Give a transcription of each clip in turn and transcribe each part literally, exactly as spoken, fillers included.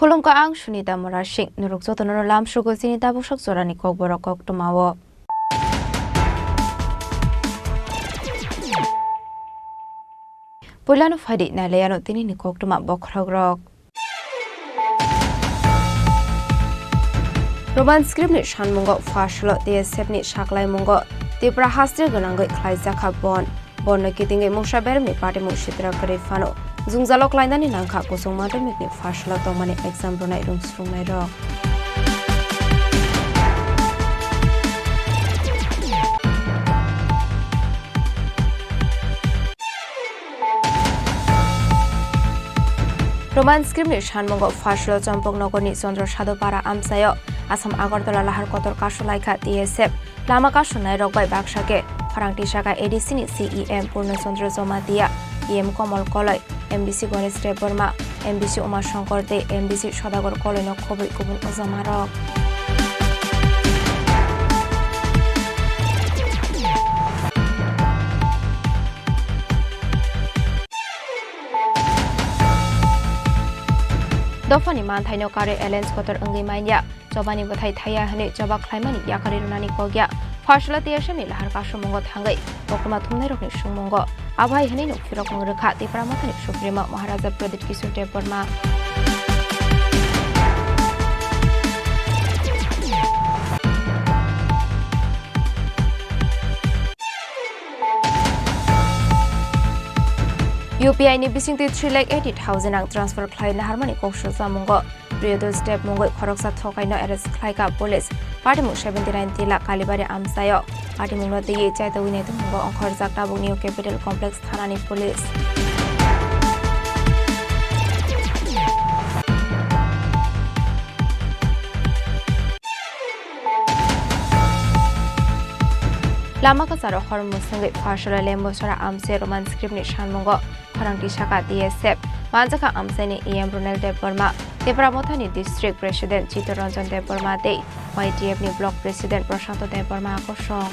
Khulumkha, ang Sunita Murasing. Norok jotono lamsugo chini tabuksak jorani kokborok koktwmao. Puilano phaidi nailaiano tinini koktwma bokhorokrok. Roman script ni sanmungo pharsalo T S F ni saklaimungo Tripura haste gwnangwi khlaijakha bon. Borno kitingwi mungsa beremni patimung sitra kwrwi phano jwngjalo klainani nangkha kuchung madhyamikni pharsalo tongmani exam rwnai rwngsrwngnairok. Roman script ni sanmungo pharsalo Champaknagar ni Chandra Sadhu Para amchaio Assam Agartala lahar kotor kasu laikha T S F. Lama kasunai rok bai baksa khe khorang tisaka A D C ni C E M Purna Chandra Jamatia, E M Komol Koloi, M D C Ganesh Debbarma, M D C Uma Shankar tei M D C Sodagar Koloi no khobwi kubun ojama rok. Dophani manthaino karwi alliance kotor wngwi manya. Chobani bwthai thaya hwnwi choba khlaimani yakarwi rwnani kok ya. Pharsalo T S F ni lahar kasumungo thangwi koktwma thumnairokni sungmungo abo hai hwnwi nuk phirokmung rwkha Tipra Mothani Supremo Maharaja Pradyut Kishore Debbarma. U P I ni bisingtwi three lakh eighty thousand rang transfer khlai naharmani kok sujamungo. Priyodos Deb mungwi khoroksa thokaino arrest khlaikha police. Patimung seventy nine tila Kalibari amchaio. Patimungno twiwi chaitogwi naitokmungo ongkhorjak tabuk New Capital Complex thanani police. Lama kwcharo hor mwswngwi pharsalo Lembusora amchai Roman script ni sanmungo khorang tisaka T S F manjakha amchaini E M Ronel Debbarma, Tipra Mothani District President Chittaranjan Debbarma tei Y T F ni Block President Prashanto Debbarma kosong.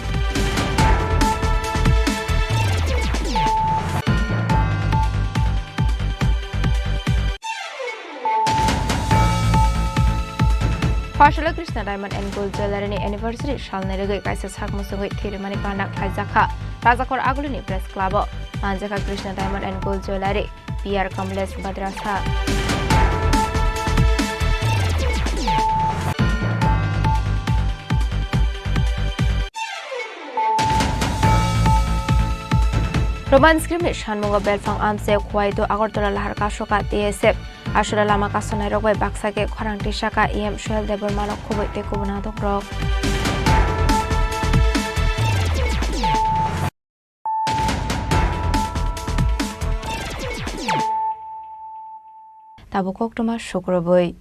Pharsalo Krishna Diamond and Gold Jewellery ni anniversary salni rwgwi kaisa sak mwswngwi thwirimani gana khlaijakha Rajakor Agulini Press Club o. Manjakha Krishna Diamond and Gold Jewellery, P R Kamlesh Badrasa. Roman script ni sanmungo belphang amchaio Khowai to Agartala lahar kasoka T S F. Aswra lama kasonairok bai baksa khe khorang tisaka E M Suhel Debbarmano khobwi tei kubun adongrok. Tabuk koktwma sukrubwi.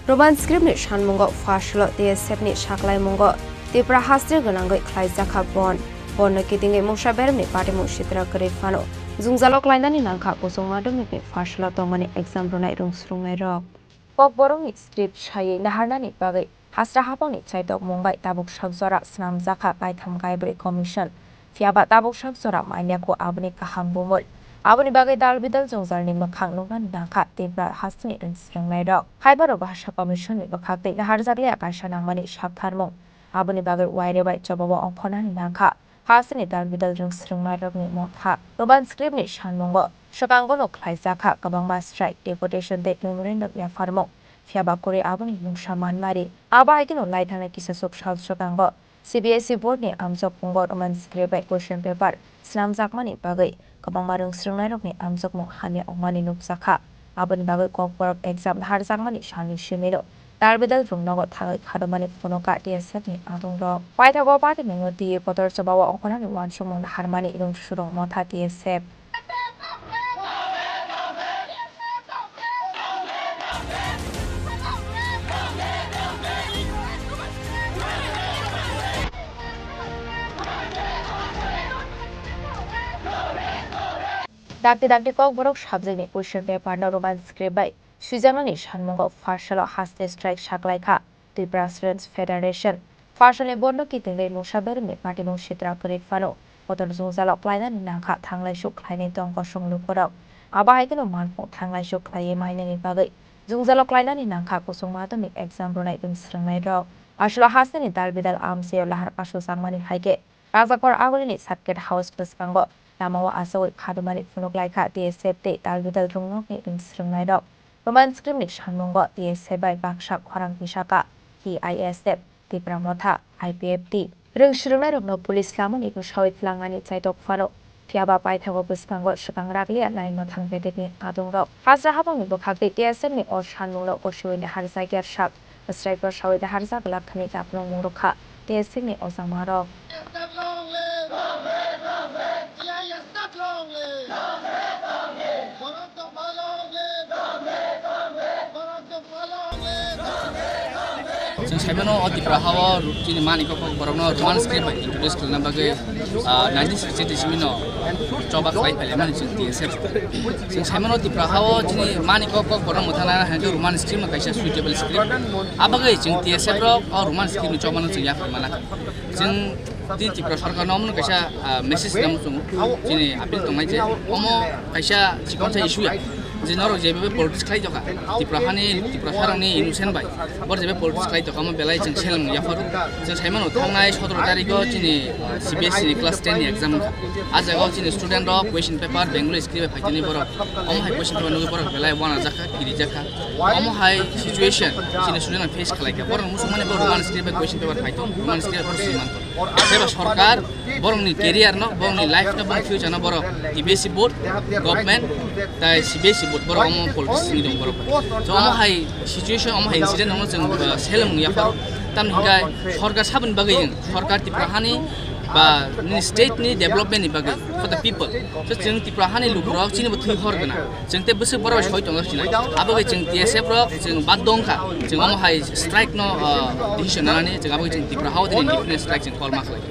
Roman script ni sanmungo pharsalo T S F ni saklaimungo Tripura haste gwnangwi khlaijakha bon. Bonno kitingwi mungsa beremni patimung sitra kwrwi phano jwngjalo klainani nangkha kuchung madhyamikni pharsalo tongmani exam rwnai rwngsrwngnairok. Kokborokni script saywi naharnani bagwi hasra haphangni chaitokmung bai tabuk sak jora swnamjakha kaitham kaibrwi commission. Phiyaba tabuk sak jora manya kho aboni kaham bumul. Aboni bagwi dal bidal jwngjalni mwkhang nuknani nangkha Tripura hasteni rwngsrwngnairok. Haiphano bhasha commissionni bwkhaktwi naharjakliya kaisa nangmani saktharmung. Aboni bagwi waire bai chobao ongkhornani nangkha hasteni dal bidal rwngsrwngnairokni motha. Roman scriptni sanmungo swkango no khlaijakha kwbangma strike, deputation tei memorandum yapharmung. Phiyaba kwrwi aboni mungsa manmari. Abo hai kheno laithangnai kisaswk sal swkango C B S E boardni amjokmungo Roman script bai question paper swnamjakmani bagwi kwbangma rwngsrwngnairokni amjokmung hamya wngmani nukjakha. Aboni bagwi Kokborok exam naharjakmani salni simino dal bidal rwngnogo thangwi kharwmani phunuka T S F ni adongrok. Paithago party mungno twiwi kotor chobao ongkhornani uansukmung naharmani rwngsurok motha T S F. Dakti dakti Kokborok subject ni question paper no Roman script bai swijaknani sanmungo pharsalo haste strike saklaikha Tripura Students Federation. Pharsalni bondo kitingwi mungsa beremni patimung sitra kwrwi phano kotor jwngjalo klainani nangkha thanglaisu khlainai tong kosong lukurok. Abo hai kheno manphung thanglaisu khlaiwi mainani bagwi jwngjalo klainani nangkha kusung madhyamik exam rwnai tei swrwngnairok. Aswlo hasteni dal bidal amchaio lahar kasu changmani hai khe Rajakor agulini Circuit House bwskango lamao achaiwi kharwmani phunuk laikha T S F tei dal bidal rwngnokni swrwngnairok. Roman script ni sanmungo T S F bai baksa khorang tisaka T I S F, Tipra Motha, I P F T. Rwng swrwngnairokno police lamani bwsawi tlangnani chaitok phano. Phiyaba paithago bwskango swkang rakliya naino thang bedekni adongrok. Hajra habangni bwkhak tei T S F ni o sanmungno kusiwi naharjakya sak. Swrai bwsawi naharjak lakhani tapnok mungrwkha T S F ni ojakmarok. Chwng saimano o Tipra hao chini mani kok borokno Roman script bai introduce khlaina bagwi, ah, nineteen sixty-eight isimino choba khlai phaimani chwng T S F. Chwng saimano Tipra hao chini mani kok kok borok mwthana hwnkhe Roman script no kaisa suitable script. Abagwi chwng T S F rok o Roman script ni chobano chwng yapharwi mana. Chwng tini Tripura sarkar no omono kaisa, ah, message namo chwng chini appeal tongnai je omo kaisa chikonsa issue ya. Je norok je bebe politics khlai tokha, Tripura hani, Tripura sarangni innocent bai, bor je bebe politics khlai tokha, omo belai chwng seleng yapharu. Chwng saimano thangnai sotoro tarikh o chini C B S E ni class ten ni exam wngkha. A jaga o chini student rok question paper Bengali script bai phaitini borok. Omo hai question paper nugwi borok belai uanajakha, kirijakha. Omo hai situation chini student rok face khlaikha. Borok musukmani borok Roman script bai question paper phaito, Roman script borok swimanto. Tei ba sorkar borokni career no, borokni life no, borokni future no borok T B S E board, government, tai C B S E board borok omo politics ni dong borok. So omo hai situation, omo hai incident no chwng, uh, seleng yapharu. Tamni hwnkhe sorkar saboni bagwi, sorkar Tripura hani ba nini state ni development ni bagwi for the people. So chwng Tripura hani lukurok chini bo thwi hor gana. Chwng tei bwswk borok soi tongo sinai. Abo bai chwng T S F rok chwng bad dong kha. Chwng omo hai strike no, uh, decision nanani chwng abo bai chwng Tripura hao tini indefinite strike chwng call ma khlai.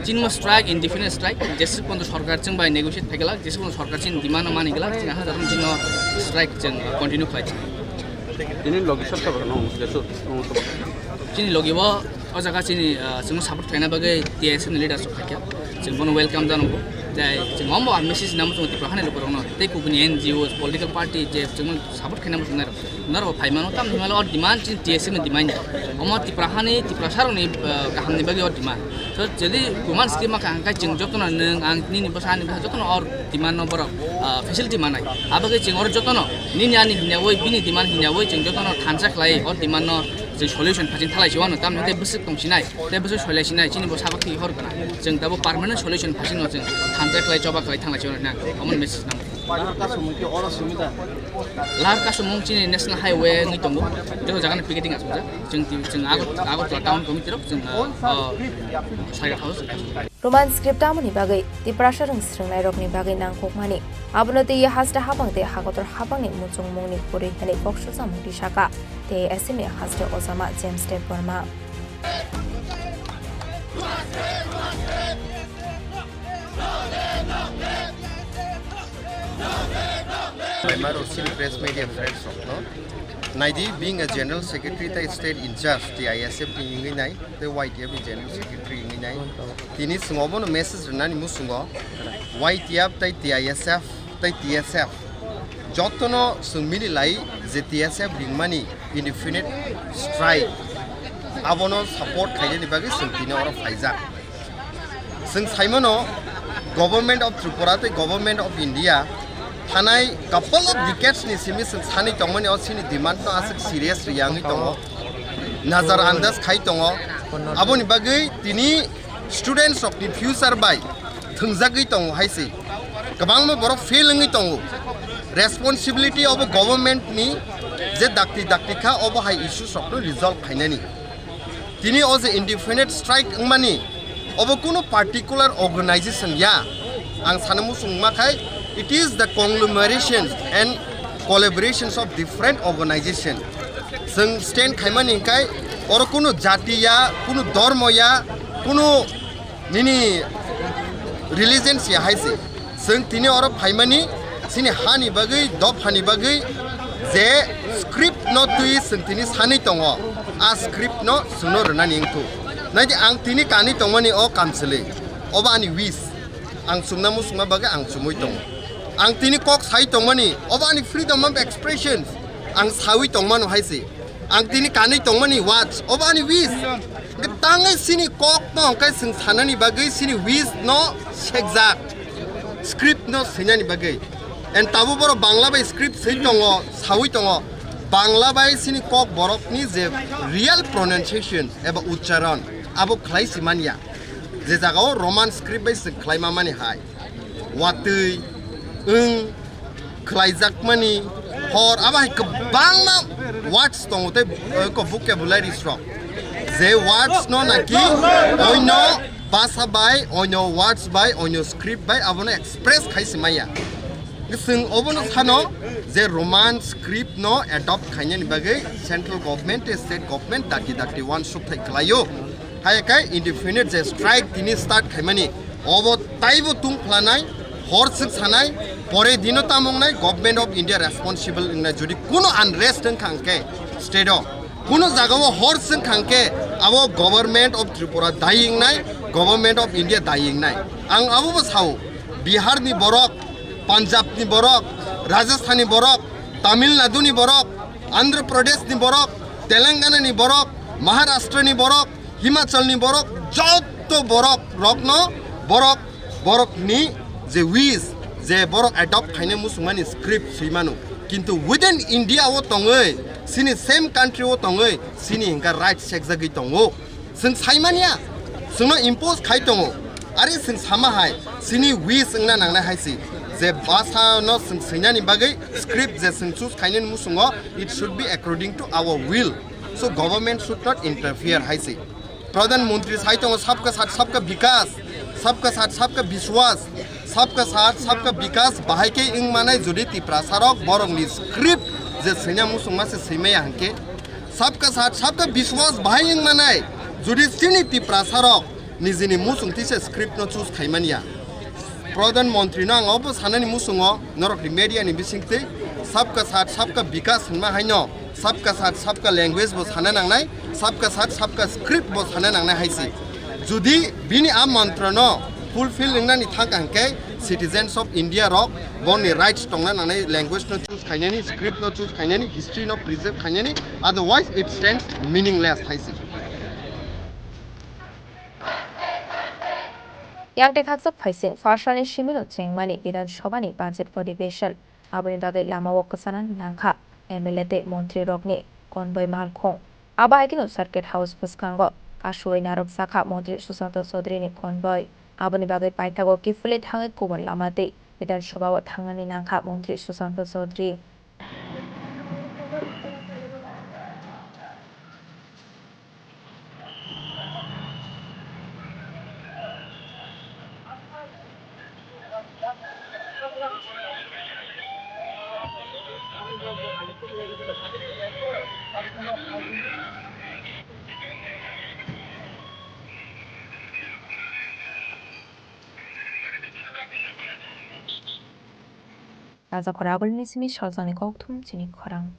Chini mo strike, indefinite strike, jesi pondo sorkar chwng bai negotiate phaikala, jesi pondo sorkar chini demand no mani kala, chwng ha jarum chini strike chwng continue khlai. Ini logi sab sab no jesu. Chini logi bo o jaga chini, ah, chwngno support khaina bagwi T S F ni leaders rok phaikha. Chwng bono welcome jano bo. Tei chwng omo ang message namo chwng Tripura hani lukurokno tei kubuni N G Os, political party je chwngno support khaina muchungnai rok. Norok bo phaimano tamni hwnmale o demand chini T S F ni demand. Omo Tripura hani Tripura sarokni, ah, kahamni bagwi o demand. So, jodi kuman scheme ma kaham khai chwng jotono nwng ang nini bwsa ani bwsa jotono o demand no borok, ah, facility manai. Abagwi chwng oro jotono nini ani hinyawi bini demand hinyawi chwng jotono thansa khlai o demand no chwng solution phajin thalai si wano tamni tei bwswk tong sinai tei bwswk soilai sinai chini bo sabak thwi hor gana. Chwng tabo permanent solution phajin no chwng thansa khlai choba khlai thanglai si wano nang omo message nang. Lahar kasumung ki oro sumida? Lahar kasumung chini national highway wngwi tongo. Joto jagani picketing asukjak. Chwng ti-, chwng Agot-, Agartala town committee rok chwng, uh, uh, Sagar House. Roman script tamoni bagwi Tiprasa rwng swrwngnairokni bagwi nangkukmani. Abono twiwi haste habang tei hakotor habangni muchungmungni kwrwi hwnwi kok sujamung tisaka. Tei S M ni haste ojama James Debbarma. Primary Road chini press media friends rokno. Naidi, being a general secretary tei state in charge T I S F ni wngwi nai tei Y T F ni general secretary wngwi nai. Tini chwng obono message rwnani muchungo Y T F tei T I S F tei T S F jotono chwng mili lai je T S F ringmani indefinite strike abono support khainani bagwi chwng tini oro phaijak. Chwng saimano Government of Tripura tei Government of India thanai couple of decades ni simi chwng sanwi tongmani o chini demand no aswk serious riyangwi tongo, nazar andas khai tongo. Aboni bagwi tini students rokni future bai thwngjagwi tongo hai se. Kwbangma borok fail wngwi tongo. Responsibility obo government ni je dakti dakti kha, obo hai issues rokno resolve khainani. Tini o je indefinite strike wngmani, obo kuno particular organization ya. Ang sana muchung ma khai, it is the conglomerations and collaborations of different organization. Chwng stand khaimani hwnkhe oro kuno jati ya, kuno dhormo ya, kuno nini religion se hai se. Chwng tini oro phaimani chini hani bagwi, dophani bagwi je script no twi chwng tini sanwi tongo. A script no chwngno rwnani wngthu. Naidi ang tini kanwi tongmani o kamchwlwi. Obo ani wish. Ang chumna muchungma bagwi ang chumwi tongo. Ang tini kok sai tongmani. Obo ani freedom of expressions. Ang sawi tongmano hai se. Ang tini kanwi tongmani watch, obo ani wish. Hwnkhe tangwi chini kok no hwnkhe chwng sanani bagwi chini wish no sekjak, script no swinani bagwi. And tabuk borok Bangla bai script swi tongo, sawi tongo. Bangla bai chini kok borokni je real pronunciation eba uchcharon, abo khlai si manya. Je jagao Roman script bai chwng khlai ma mani hai. Watwi, wng, khlaijakmani hor, abo hai kwbangma words tongo tei, eh, ko vocabularies rok. Je words no naki oino basa bai, oino words bai, oino script bai abono express khai si maya. Chwng obono sano je Roman script no adopt khainani bagwi central government tei state government dakti dakti uansuk thai khlaio. Hai khe indefinite je strike tini start khaimani, obo taibo tung phlanai, hor swk sanai, pore dino tamo wngnai, Government of India responsible wngnai, jodi kuno unrest wngkha hwnkhe state o, kuno jagao hor swk wngkha hwnkhe abo Government of Tripura dayi wngnai, Government of India dayi wngnai. Ang abobo sao, Bihar ni borok, Punjab ni borok, Rajasthan ni borok, Tamil Nadu ni borok, Andhra Pradesh ni borok, Telangana ni borok, Maharashtra ni borok, Himachal ni borok, joto borok rokno borok, borok ni je wish, je borok adopt khaina muchungmani script swi mano. Kintu within India o tongwi, sini same country o tongwi, sini hingka right sekjagwi tongo. Chwng saimanya, chwngno impose khai tongo. Ari chwng sama hai, sini wish wngna nangnai hai si. Je basa no chwng swinani bagwi script je chwng choose khainani muchungo, it should be according to our will. So government should not interfere hai si. Pradhan Mantri sai tongo, "Sabka Saath Sabka Vikas, Sabka Saath Sabka Vishwas, Sabka Saath Sabka Vikas," bahai khe wng manai jodi Tiprasa rok borokni script je swina muchungma se swimaya hwnkhe, "Sabka Saath Sabka Vishwas" bahai wng manai jodi chini Tiprasa rok nijini muchung tisa script no choose khaimanya. Pradhan Mantri no ang obo sanani muchungo norokni media ni bisingtwi Sabka Saath Sabka Vikas hinma haino Sabka Saath Sabka language bo sana nangnai, Sabka Saath Sabka script bo sana nangnai hai si. Jodi bini a mantra no fulfill wngnani thangkha hwnkhe citizens of India rok boni rights tongna nangnai, language no choose khainani, script no choose khainani, history no preserve khainani, otherwise it stands meaningless hai si. Yang tei khakchak phaising pharsani simino chengmani Bidhan Sabhani budget adhibeshon. Aboni bagwi lamao kwchana nangkha M L A tei montri rokni konboi malkhung. Abo hai kheno Circuit House bwskango kasui narwkjakha montri Sushanta Chaudhary ni konboi. Aboni bagwi paithago kiphilwi thangwi kubun lama twi Bidhan Sabhao thangnani nangkha montri Sushanta Chaudhary. Raja Khoragulni simi Soljangni kokthum chini khorang.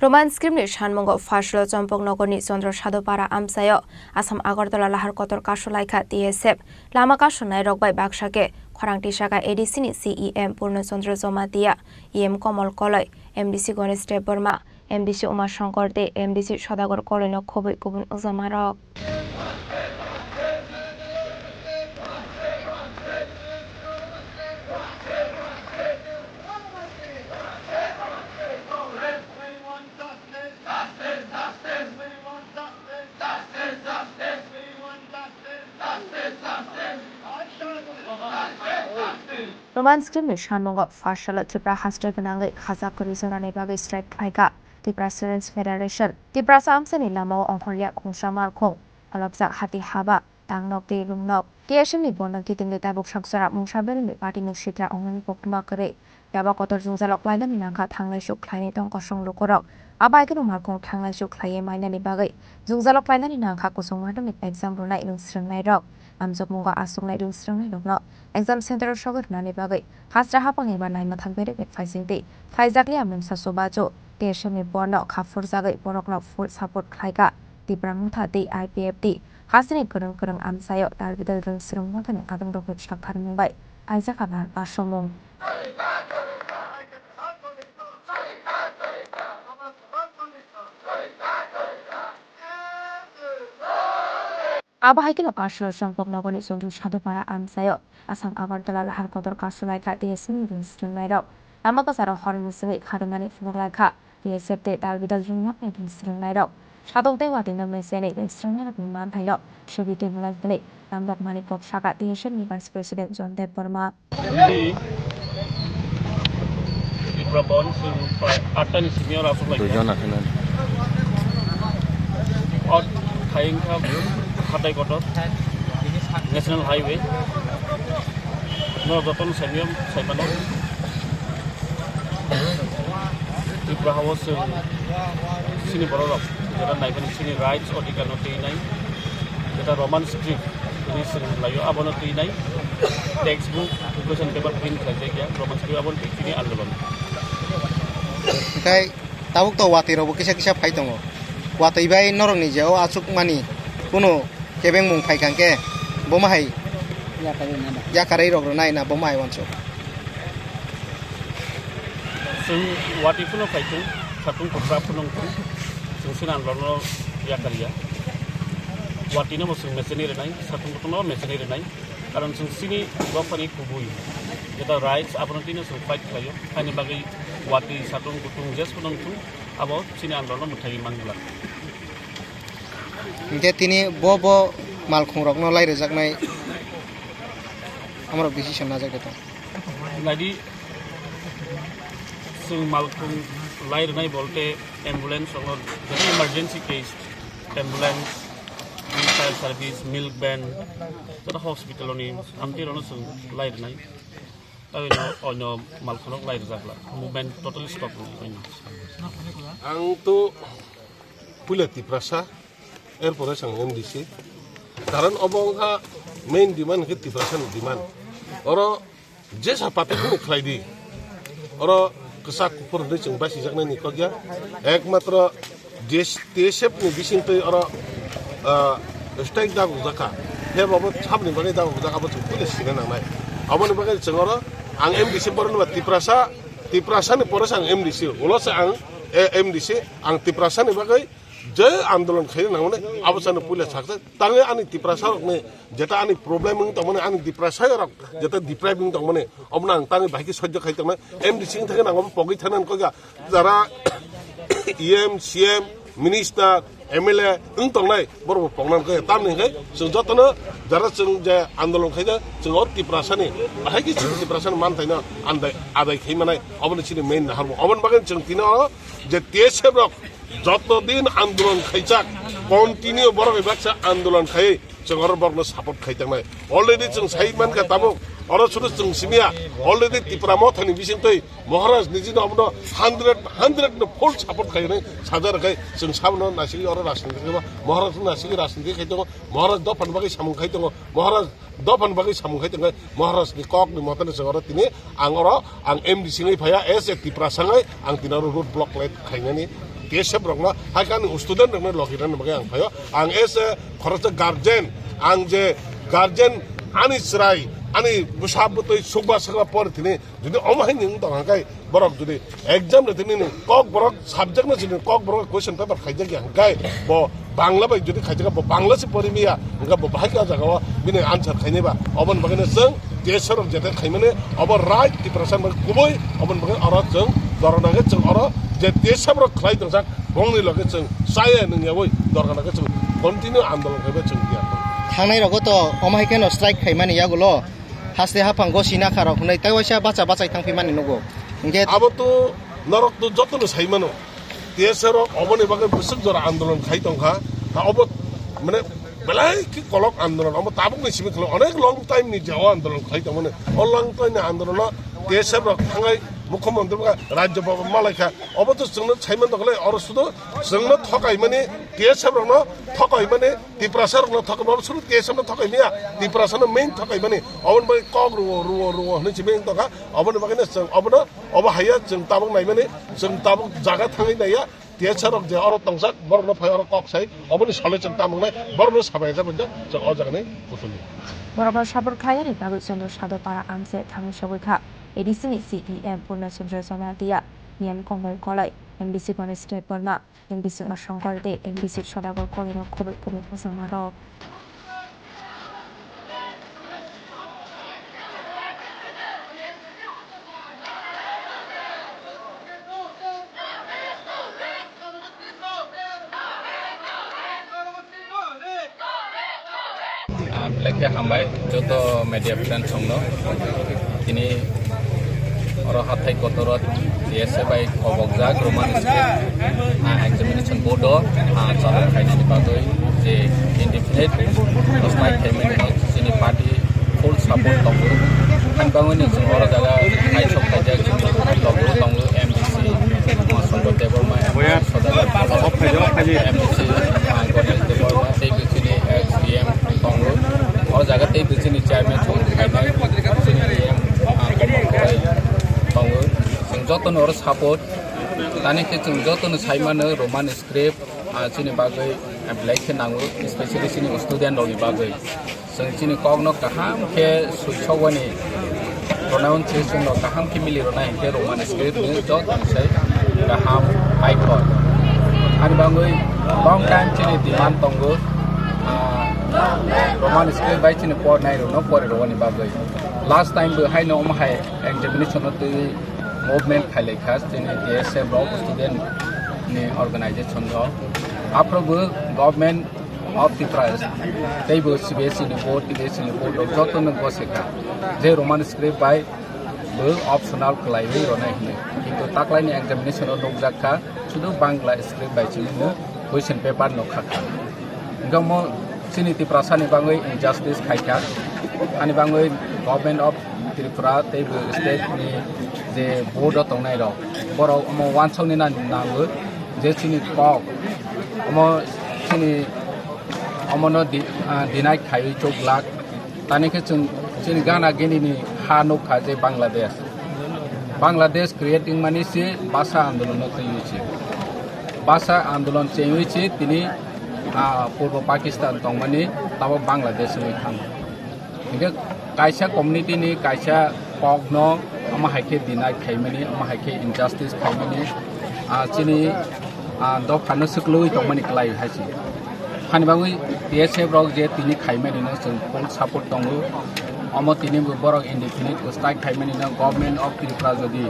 Roman script ni sanmungo Phaslo Chompok Nogorni Chandra Sadhupara amchaio Assam Agartala lahar kotor kasulaikha T S F. Lama kasonai rok bai baksa khe khorang tisaka A D C ni C E M Purno Chandra Jamatia, E M Komol Koloi, M D C Ganesh Debbarma, M D C Uma Shankar tei M D C Sodagar Koloi no khobwi kubun wngjakma rok. Roman script ni samungo first salo Tripura haste gwnangwi khajak kwrwi jorani bagwi strike khlaikha Tipra Students Federation. Tiprasa amchaini lamao ongkhorya khungsa malkhung, phalokjak hati haba, tangnok tei lungnok. T S F ni bono kitingwi tabuk sakjora mungsa beremni party ni sitra wngnani koktwma kwrwi. Yaba kotor jwngjalo klainani nangkha thanglai suk khlainai tong kosong lukurok. Abo hai kheno malkhung thanglai suk khlaiwi mainani bagwi jwngjalo klainani nangkha kuchuk madhyamik exam rwnai rwng swrwngnairok. Amjokmungo achuknai rwng swrwngnairokno exam center o sogwi rwnani bagwi hasra hapang eba naima thang berwi phaisingtwi khaijakya mungsa chubachu. T S F ni bono kha phurjagwi borokno full support khlaikha Tipra Motha tei I P F T. Hasteni kwrwng kwrwng amchaio tal bidal rwng swrwng mothani kadung rok sakthar mung bai kaijak anal asomung. Abo hai kheno Karsul Chongpok nogorni Chongju Sadhupara amchaio Assam Agartala Lahar Kotor Karsul Laikha T S F ni rwng swrwngnairok lama kwcharo hor ni simi kharwnani phunuk laikha. T S F tei tal bidal rwngmani rwng swrwngnairok sadok tei watwi no mecheni rwng swrwngnairokni manthaino subi twi bulai hwnwi lamrokmani kok sakha T S F ni Vice President John Deb Barma. Tripura Bhavan chwng prai atta ni simi o aswk lai. Duijon akheno. O khai wngkha hatai kotor National Highway. No jotono saimiyam saimano. Tripura hao chwng chini bororok jeta naimani chini rights odhikar no twi nai. Jeta Roman script tini swrwng laio abono twi nai. Textbook, question paper print khlaijak ya Roman script abono twi tini andolon. Hwnkhe tabuk to watwi rokbo kisa kisa phai tongo. Watwi bai norokni je o achukmani kunu kebengmung phai kha hwnkhe bomo hai yakarwi rok rwnai na bomo hai uansuk. Chwng watwi phano phai thung, satung kotra phano wng thung, chwng sini andolon no yakar ya. Watwi no bo chwng mecheni rwnai, satung kotor no mecheni rwnai. Karon chwng sini dophani kubui jeta rights abono twi no chwng fight khlaio. Haini bagwi watwi satung kutung jes phano wng thung, abo chini andolon no mwthaiwi man glak. Hingke tini bo bo malkhung rokno lai rwjaknai amorok decision najak de tong. Naidi, chwng malkhung lai rwnai bolte ambulance rokno, jani emergency case, ambulance, fire service, milk van, joto hospital ni amtwi rokno chwng lai rwnai. Tei no onyo malkhung rok lai rwjakla, movement totally stop rwnai. Ang to puila Tiprasa, erpore chwng M D C. Karon obo wngkha main demand hwnkhe Tiprasani demand. Oro jesa party phano khlai di. Oro kwchak kuphur hwnwi chwng basijaknai ni kok ya. Ekmatro T S F ni bisingtwi oro, ah, strike dagok jakha. Hebo abo sabni bagwi dagok jakha abo chwng puila sina nangnai. Aboni bagwi chwng oro ang M D C boroni ba Tiprasa, Tiprasani pore se ang M D C. Ulo se ang, eh, M D C, ang Tiprasani bagwi je andolon khaina nangmani abo sano puila saksa. Tangwi ani Tiprasa rokni jeta ani problem wng tongmani, ani Tiprasa rok jeta deprive wng tongmani, obono ang tangwi bahai khe sojjo khai tongnai. M D C wng thangwi nang obo pogwi thangna kok ya. Jara E M, C M, minister, M L A wng tongnai, borok bo pokna kok ya. Tamni hwnkhe chwng jotono jara chwng je andolon khaina chwng o Tiprasani bahai khe chwng Tiprasani manthaino andai adai khai manai, obono chini main naharmung. Oboni bagwi chwng tino je T S F rok joto din andolon khaijak, continue borok bai baksa andolon khai, chwng oro borokno support khai tangnai. Already chwng sai mankha tabuk, oro sudu chwng simiya, already Tipra Mothani bisingtwi Maharaj nijino abono hundred, hundred no full support khai hwnwi sajar khai, chwng sabono naisingwi oro rajniti khai, Maharaj no naisingwi rajniti khai tongo, Maharaj dophani bagwi samung khai tongo, Maharaj dophani bagwi samung khai tongkha, Maharaj ni kok ni mote no chwng oro tini ang oro ang M D C wngwi phaiya, as a Tiprasa wngwi ang tini oro road block khlai khainani T S F rokno, hai khe ani student rokno logi rwna bagwi ang phaio. Ang as a khoroksa guardian, ang je guardian ani chwrai, ani bwsa bwtwi sukba sakba por tini jodi omo hai nwng tong hwnkhe, borok jodi exam rwtwi nini kok borok subject no chini kok borok question paper khaijak ya hwnkhe bo Bangla bai jodi khaijak bo Bangla se pori miya hwnkhe bo bahai khe o jaga o bini answer khainai ba. Oboni bagwi no chwng T S F rok jete khaimani obo right Tiprasa bai kubui oboni bagwi oro chwng dorona khe chwng oro je T S F rok khlai tongjak bongni loge chwng chaya nungyawi dorona khe chwng continue andolon khaiba chwng tiya. Thangnai rogo to omo hai kheno strike khaimani yagulo. Haste haphang go sina kha rok hwnwi tei waisa bacha bachai thang phi mani nugo. Hwnkhe abo to norok to jotono sai mano. T S F rok oboni bagwi bwswk jora andolon khai tong kha. Ta obo mane belai khe kolok andolon. Obo tabukni simi khwlai onek long time ni je o andolon khai tong mani. O long time ni andolono T S F rok thangai mukhyamantri bwkha rajya baba malai kha. Obo to chwngno sai man tong khlai oro sudo chwngno thokai mani T S F rokno thokai mani Tiprasa rokno thokai mani obo sudo T S F no thokai maya. Tiprasa no main thokai mani. Oboni bagwi kok ruo ruo ruo hwnwi simi wng tong kha. Oboni bagwi no chwng obono Obo haiya chwng tabuk naimani, chwng tabuk jaga thangwi naiya, T S F rok je oro tongjak, borokno phai oro kok sai, oboni salo chwng tamo wngnai, borokno sabai jak, chwng o jagani kuthumni. Borokno support khlainani bagwi Chandra Sadopara amse thangwi sogwi kha. A D C ni C E M Purna Chandra Jamatia, M Komol Kolai, M D C Ganesh Debbarma, M D C Ashankar tei M D C Sodagar Kolai rok khorokbini bosongmarok. Ah, belai khe hambai joto media friends rokno. Tini oro hathai kotoro T S F bai kobokjak Roman script, ah, examination board o, ah, chalok khainani bagwi je indefinite strike khaimani no chini party full support tongo. Ani bagwi no chwng oro jaga kaisok khaijak chwng tongo, tongo M D C, ah, Shankar Debbarma, Sodagar, M D C, ah, Ganesh Debbarma, tei chini ex D M tongo. O jaga tei chini chairman tongo, khainai chini D M, ah, Komol Kolai tongo. Chwng jotono oro support. Tani khe chwng jotono sai mano Roman script, ah, chini bagwi, ah, belai khe nango, especially chini student rokni bagwi. Chwng chini kokno kaham khe suisokwani pronounce chwngno kaham khe mili rwnai hinkhe Roman script ni joto sai kaham hai kok. Ani bagwi long time chini demand tongo, ah, Roman script bai chini pornai rokno pori rwani bagwi. Last time bo haino omo hai examination no twi movement khailai kha chini T S F rok student ni organization rok. Aphuru bo government of Tripura tei bo C B S E ni board, T B S E ni board rok joto no gose kha je Roman script bai bo optional khlaiwi rwnai hwnwi. Kintu taklaini examination o nukjak kha sudu Bangla script bai chini no question paper no kha kha. Hingke omo chini Tiprasa ni bagwi injustice khaikha. Ani bagwi Government of Tripura tei bo state ni je board o tongnai rok, borok omo wansok ni na nango je chini kok omo chini omo no di-, ah, deny khaiwi chuk glak. Tani khe chwng chini gana gini ni ha nukha je Bangladesh. Bangladesh creating mani se basa andolon no twiwi se. Basa andolon chengwi se tini, ah, Purbo Pakistan tongmani tabo Bangladesh wngwi thango. Hingke kaisa community ni kaisa kok no omo hai khe deny khaimani, omo hai khe injustice khaimani, ah, chini, ah, dopha no swklwi tongmani kwlai hai se. Hani bagwi T S F rok je tini khaimani no chwng full support tongo. Omo tini bo borok indefinite strike khaimani no Government of Tripura jodi,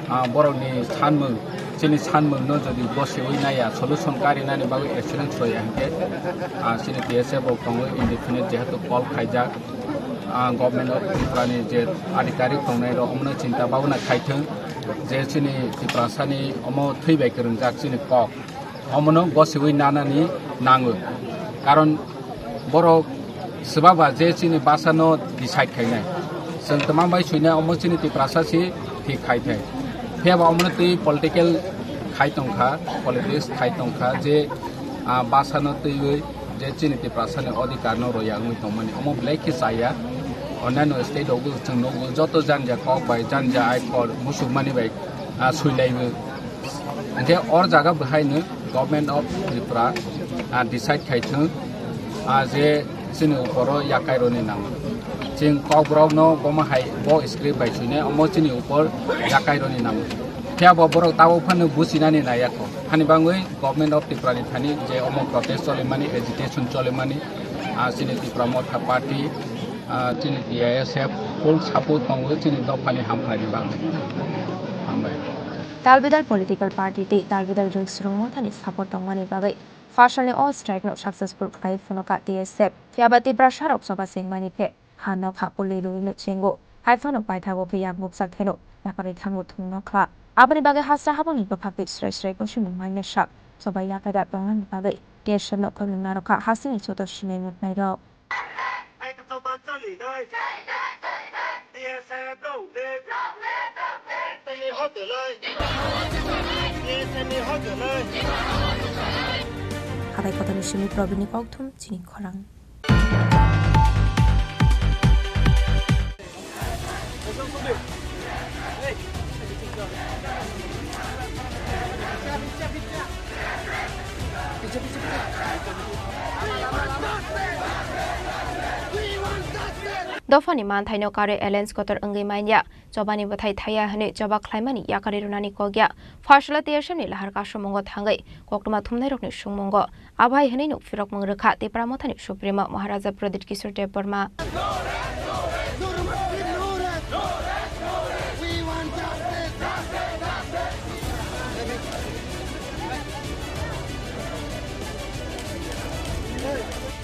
ah, borok ni sanmung, chini sanmung no jodi bosewi naiya, solution karinani bagwi excellence roya hinkhe, ah, chini T S F rok tongo indefinite jehetu call khaijak, ah, Government of Tripura ni je adhikarik tongnai rok omono chinta babona khaithwng je chini Tiprasa ni omo thwi bai kwrwngjak chini kok. Omono gosiwi nanani nango. Karon borok swbaba je chini basa no decide khainai. Chwng twmang bai suinai omo chini Tiprasa si thik khai thai. Phiya ba omono twi political khai tongkha, politics khai tongkha je, ah, basa no twiwi je chini Tiprasa ni odhikar no roya wngwi tongmani. Omo belai khe chaya. Onano state rogo chwng nogo joto janja kok bai, janja ai kor musukmani bai, ah, suilaiwi. Hingke or jaga bo haino Government of Tripura, ah, decide khai thung, ah, je chini uporo yakai roni nango. Chwng kokborok no bomo hai bo script bai suinai omo chini upor yakai roni nango. Phiya bo borok tabok phano buchinani naiya kho. Hani bangwi Government of Tripura ni thani je omo protest cholimani, agitation cholimani, ah, chini Tipra Motha Party, ah, chini T I S F full support tongo chini dophani hamkrai ni bagwi. Hambai. Talbidal political party tei Talbidal Riksrung Mothani support tongmani bagwi phasalni o strike no successful khlai phunukha T S F. Phiyaba Tiprasa rok choba chengmani khe ha nokha puli rwui no chengo. Hai phano paithago khe yakbuksa kheno yakarwi thango thung nokha. Aboni bagwi hasra habangni bwkhak twi srai srai kosimung maina sak. Chobai yakarwi tongnani bagwi tension no phwrwng narwkha hasini joto sinai mutnairok. Habai kotoni simi Probini kokthum chini khorang. Dophani manthaino karwi alliance kotor wngwi manya, chobani bwthai thaiya hwnwi choba khlaimani yakarwi rwnani kok ya. Pharsala T S M ni lahar kasumungo thangwi koktwma thumnairokni sungmungo. Abo hai hwnwi nuk phirokmung rwkha Tipra Mothani Supremo Maharaja Pradyut Kishore Debbarma.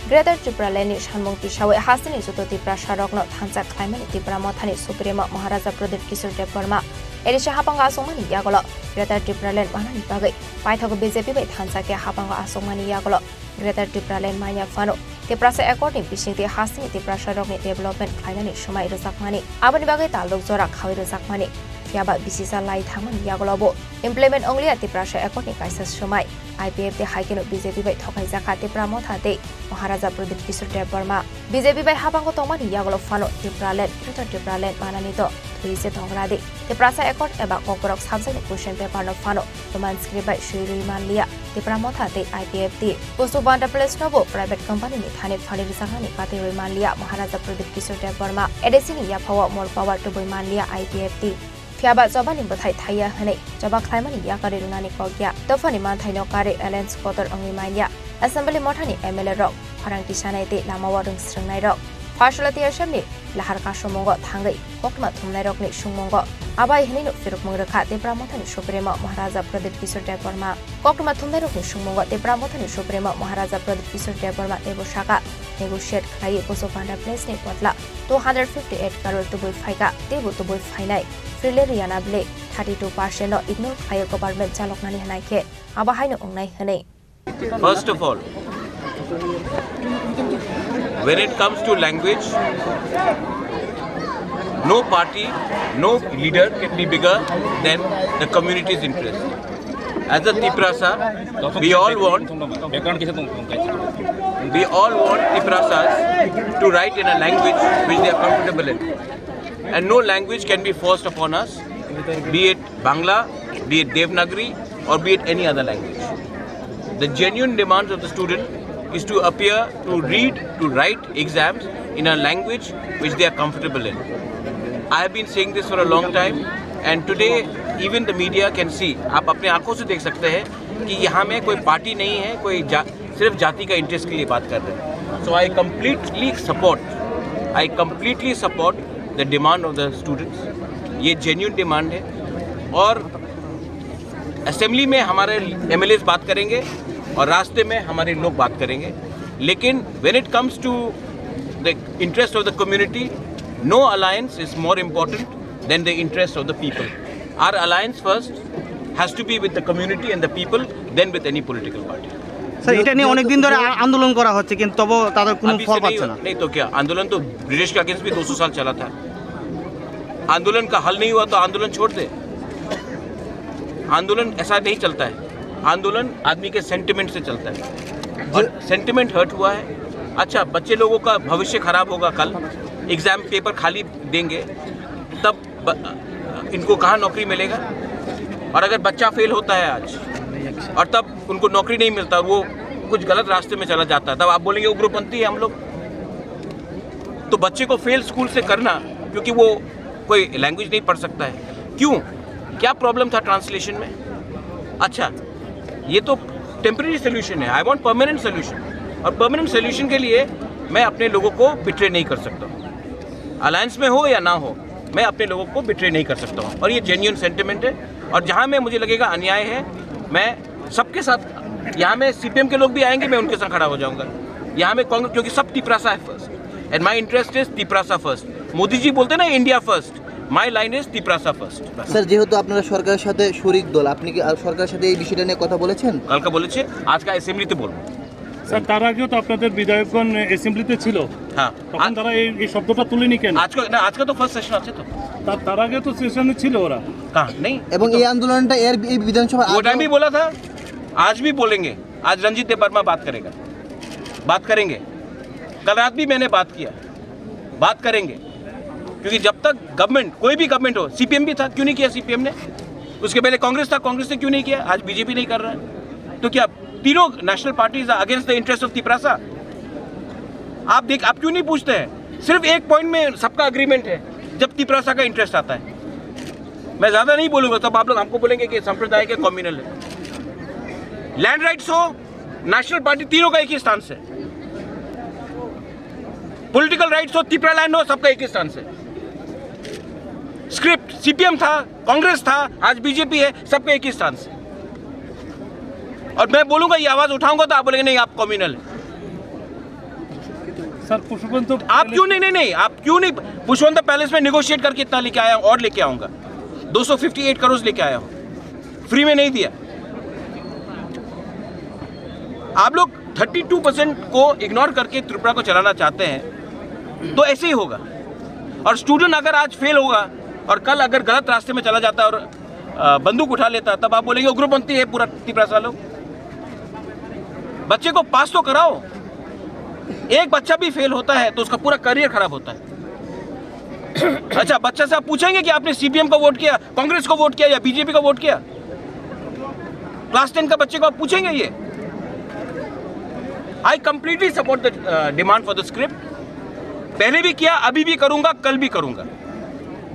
Greater Tipraland ni sanmung tisawi hasteni joto Tiprasa rokno thansa khlaimani Tipra Mothani Supremo Maharaja Pradyut Kishore Debbarma Edisi hapango aswkmani yagulo Greater Tipraland manani bagwi paithago B J P bai thansa khe hapango aswkmani yagulo Greater Tipraland manya phano Tiprasa Accord ni bisingtwi hasteni Tiprasa rokni development khlainani swmai rwjakmani, aboni bagwi talrok jora khawi rwjakmani, phiyaba bisisa lai thangmani yagulo bo implement wngliya Tiprasa Accord ni kaisa swmai. I P F T hai kheno B J P bai thokaijakha Tipra Motha tei Maharaja Pradyut Kishore Debbarma. B J P bai habango tongmani yagulo phano Tipraland, Greater Tipraland manani to thwi se tongra di. Tiprasa Accord eba Kokborok subject ni question paper no phano Roman script bai swi rwi manliya Tipra Motha tei I P F T. Busu Banda Place no bo private company ni thani phali rwjaknani kati rwi manliya Maharaja Pradyut Kishore Debbarma. A D C ni yaphao more power tubui manliya I P F T. Phiyaba chobani bwthai thaiya hwnwi choba khlaimani yakarwi rwnani kok ya. Dophani manthaino karwi alliance kotor wngwi manya. Assembly mothani M L A rok khorang tisanai tei lamao rwng srwngnairok. Pharsala T S M ni lahar kasumungo thangwi koktwma thumnairokni sungmungo abai hwnwi nuk phirukmung rwkha Tipra Mothani Supremo Maharaja Pradyut Kishore Debbarma. Koktwma thumnairokni sungmungo Tipra Mothani Supremo Maharaja Pradyut Kishore Debbarma teibo saka negotiate khlaiwi Busu Banda Place ni botla two hundred fifty eight crore tubui phaikha, teibo tubui phainai. Freely riyana bwle thirty two percent no ignore khlaiwi government chaloknani hwnai khe abo haino wngnai hwnwi. First of all, when it comes to language, no party, no leader can be bigger than the community's interest. As a Tiprasa, we all want, we all want Tiprasas to write in a language which they are comfortable in. And no language can be forced upon us, be it Bangla, be it Devanagari, or be it any other language. The genuine demands of the student is to appear, to read, to write exams in a language which they are comfortable in. I have been saying this for a long time, and today even the media can see, आप अपने आंखों से देख सकते हैं कि यहाँ में कोई पार्टी नहीं है, कोई जा, सिर्फ जाति का इंटरेस्ट के लिए बात कर रहे हैं. So I completely support, I completely support the demand of the students. ये जेन्युइन डिमांड है और असेंबली में हमारे एमएलएस बात करेंगे और रास्ते में हमारे लोग बात करेंगे, लेकिन when it comes to the interest of the community, no alliance is more important than the interest of the people. Our alliance first has to be with the community and the people, then with any political party. Sir, এটা নিয়ে অনেকদিন ধরে আ-, আন্দোলন করা হচ্ছে, কিন্তু তবুও তাদের কোনো अभी ফল से नहीं, পাচ্ছে না। नहीं तो क्या, आंदोलन तो ब्रिटिश के अगेंस्ट भी दो सौ साल चला था। आंदोलन का हल नहीं हुआ तो आंदोलन छोड़ दे। आंदोलन ऐसा नहीं चलता है। आंदोलन आदमी के सेंटिमेंट से चलता है, और सेंटिमेंट हर्ट हुआ है। अच्छा, बच्चे लोगों का भविष्य खराब होगा, कल एग्जाम पेपर खाली देंगे, तब ब-, इनको कहाँ नौकरी मिलेगा? और अगर बच्चा फेल होता है आज और तब उनको नौकरी नहीं मिलता और वो कुछ गलत रास्ते में चला जाता है, तब आप बोलेंगे उग्रपंथी है हम लोग। तो बच्चे को फेल स्कूल से करना, क्योंकि वो कोई लैंग्वेज नहीं पढ़ सकता है, क्यों? क्या प्रॉब्लम था ट्रांसलेशन में? अच्छा, ये तो टेम्परेरी सोल्यूशन है, आई वांट परमानेंट सोल्यूशन। और परमानेंट सोल्यूशन के लिए मैं अपने लोगों को बिट्रे नहीं कर सकता हूँ, अलायंस में हो या ना हो, मैं अपने लोगों को बिट्रे नहीं कर सकता हूँ। और ये जेन्युइन सेंटिमेंट है, और जहाँ में मुझे लगेगा अन्याय है, मैं सबके साथ, यहाँ में सीपीएम के लोग भी आएंगे, मैं उनके साथ खड़ा हो जाऊंगा। यहाँ में कांग्रेस, क्योंकि सब तिपरासा है first, And my interest is Tiprasa first. Modi ji bolte na India first. My line is Tiprasa first. Sir, যেহেতু আপনারা সরকারের সাথে শরিক দল, আপনি কি, আহ, সরকারের সাথে এই বিষয়টা নিয়ে কথা বলেছেন? কালকে বলেছে, আজকে অ্যাসেম্বলিতে বলবো। স্যার, তার আগেও তো আপনাদের বিধায়কগণ অ্যাসেম্বলিতে ছিল। হ্যাঁ। তখন আ- তারা এই, এই শব্দটা তুলেনি কেন? আজকে না, আজকে তো ফার্স্ট সেশন আছে তো। তার, তার আগে তো সেশনে ছিল ওরা। कहाँ? नहीं। এবং এই আন্দোলনটা এর, এই বিধানসভা वो टाइम भी बोला था, आज भी बोलेंगे। आज रंजीत देव वर्मा बात करेगा, बात करेंगे। कल रात भी मैंने बात किया, बात करेंगे। क्योंकि जब तक गवर्नमेंट, कोई भी गवर्नमेंट हो, सीपीएम भी था, क्यों नहीं किया सीपीएम ने? उसके पहले कांग्रेस था, कांग्रेस ने क्यों नहीं किया? आज बीजेपी नहीं कर रहा है। तो क्या तीनों national parties are against the interest of Tiprasa? आप देख, आप क्यों नहीं पूछते हैं? सिर्फ एक पॉइंट में सबका अग्रीमेंट है, जब तिपरासा का इंटरेस्ट आता है। मैं ज्यादा नहीं बोलूंगा, तब आप लोग हमको बोलेंगे कि सांप्रदायिक है, कम्युनल है। लैंड राइट्स हो, नेशनल पार्टी, तीनों का एक ही स्टांस है। पॉलिटिकल राइट्स हो, तिपरा लैंड हो, सबका एक ही स्टांस है। स्क्रिप्ट सीपीएम था, कांग्रेस था, आज बीजेपी है, सबका एक ही स्टांस है। और मैं बोलूंगा, ये आवाज उठाऊंगा तो आप बोलेंगे, "नहीं, आप कम्युनल है।" सर, पुष्पवंत आप क्यों नहीं, नहीं, नहीं, आप क्यों नहीं? पुष्पवंत पैलेस में नेगोशिएट करके इतना लेके आया हूं और लेके आऊंगा। दो सौ फिफ्टी एट करोड़ लेके आया हूं, फ्री में नहीं दिया। आप लोग थर्टी टू परसेंट को इग्नोर करके त्रिपुरा को चलाना चाहते हैं, तो ऐसे ही होगा। और स्टूडेंट अगर आज फेल होगा और कल अगर गलत रास्ते में चला जाता है और, अ, बंदूक उठा लेता है, तब आप बोलेंगे, "उग्रपंथी है पूरा तिपरासा लोग।" बच्चे को पास तो कराओ। एक बच्चा भी फेल होता है तो उसका पूरा करियर खराब होता है। अच्छा, बच्चा से आप पूछेंगे कि आपने सीपीएम को वोट किया, कांग्रेस को वोट किया या बीजेपी को वोट किया? क्लास टेन का बच्चे को आप पूछेंगे ये? I completely support the demand for the script। पहले भी किया, अभी भी करूंगा, कल भी करूंगा।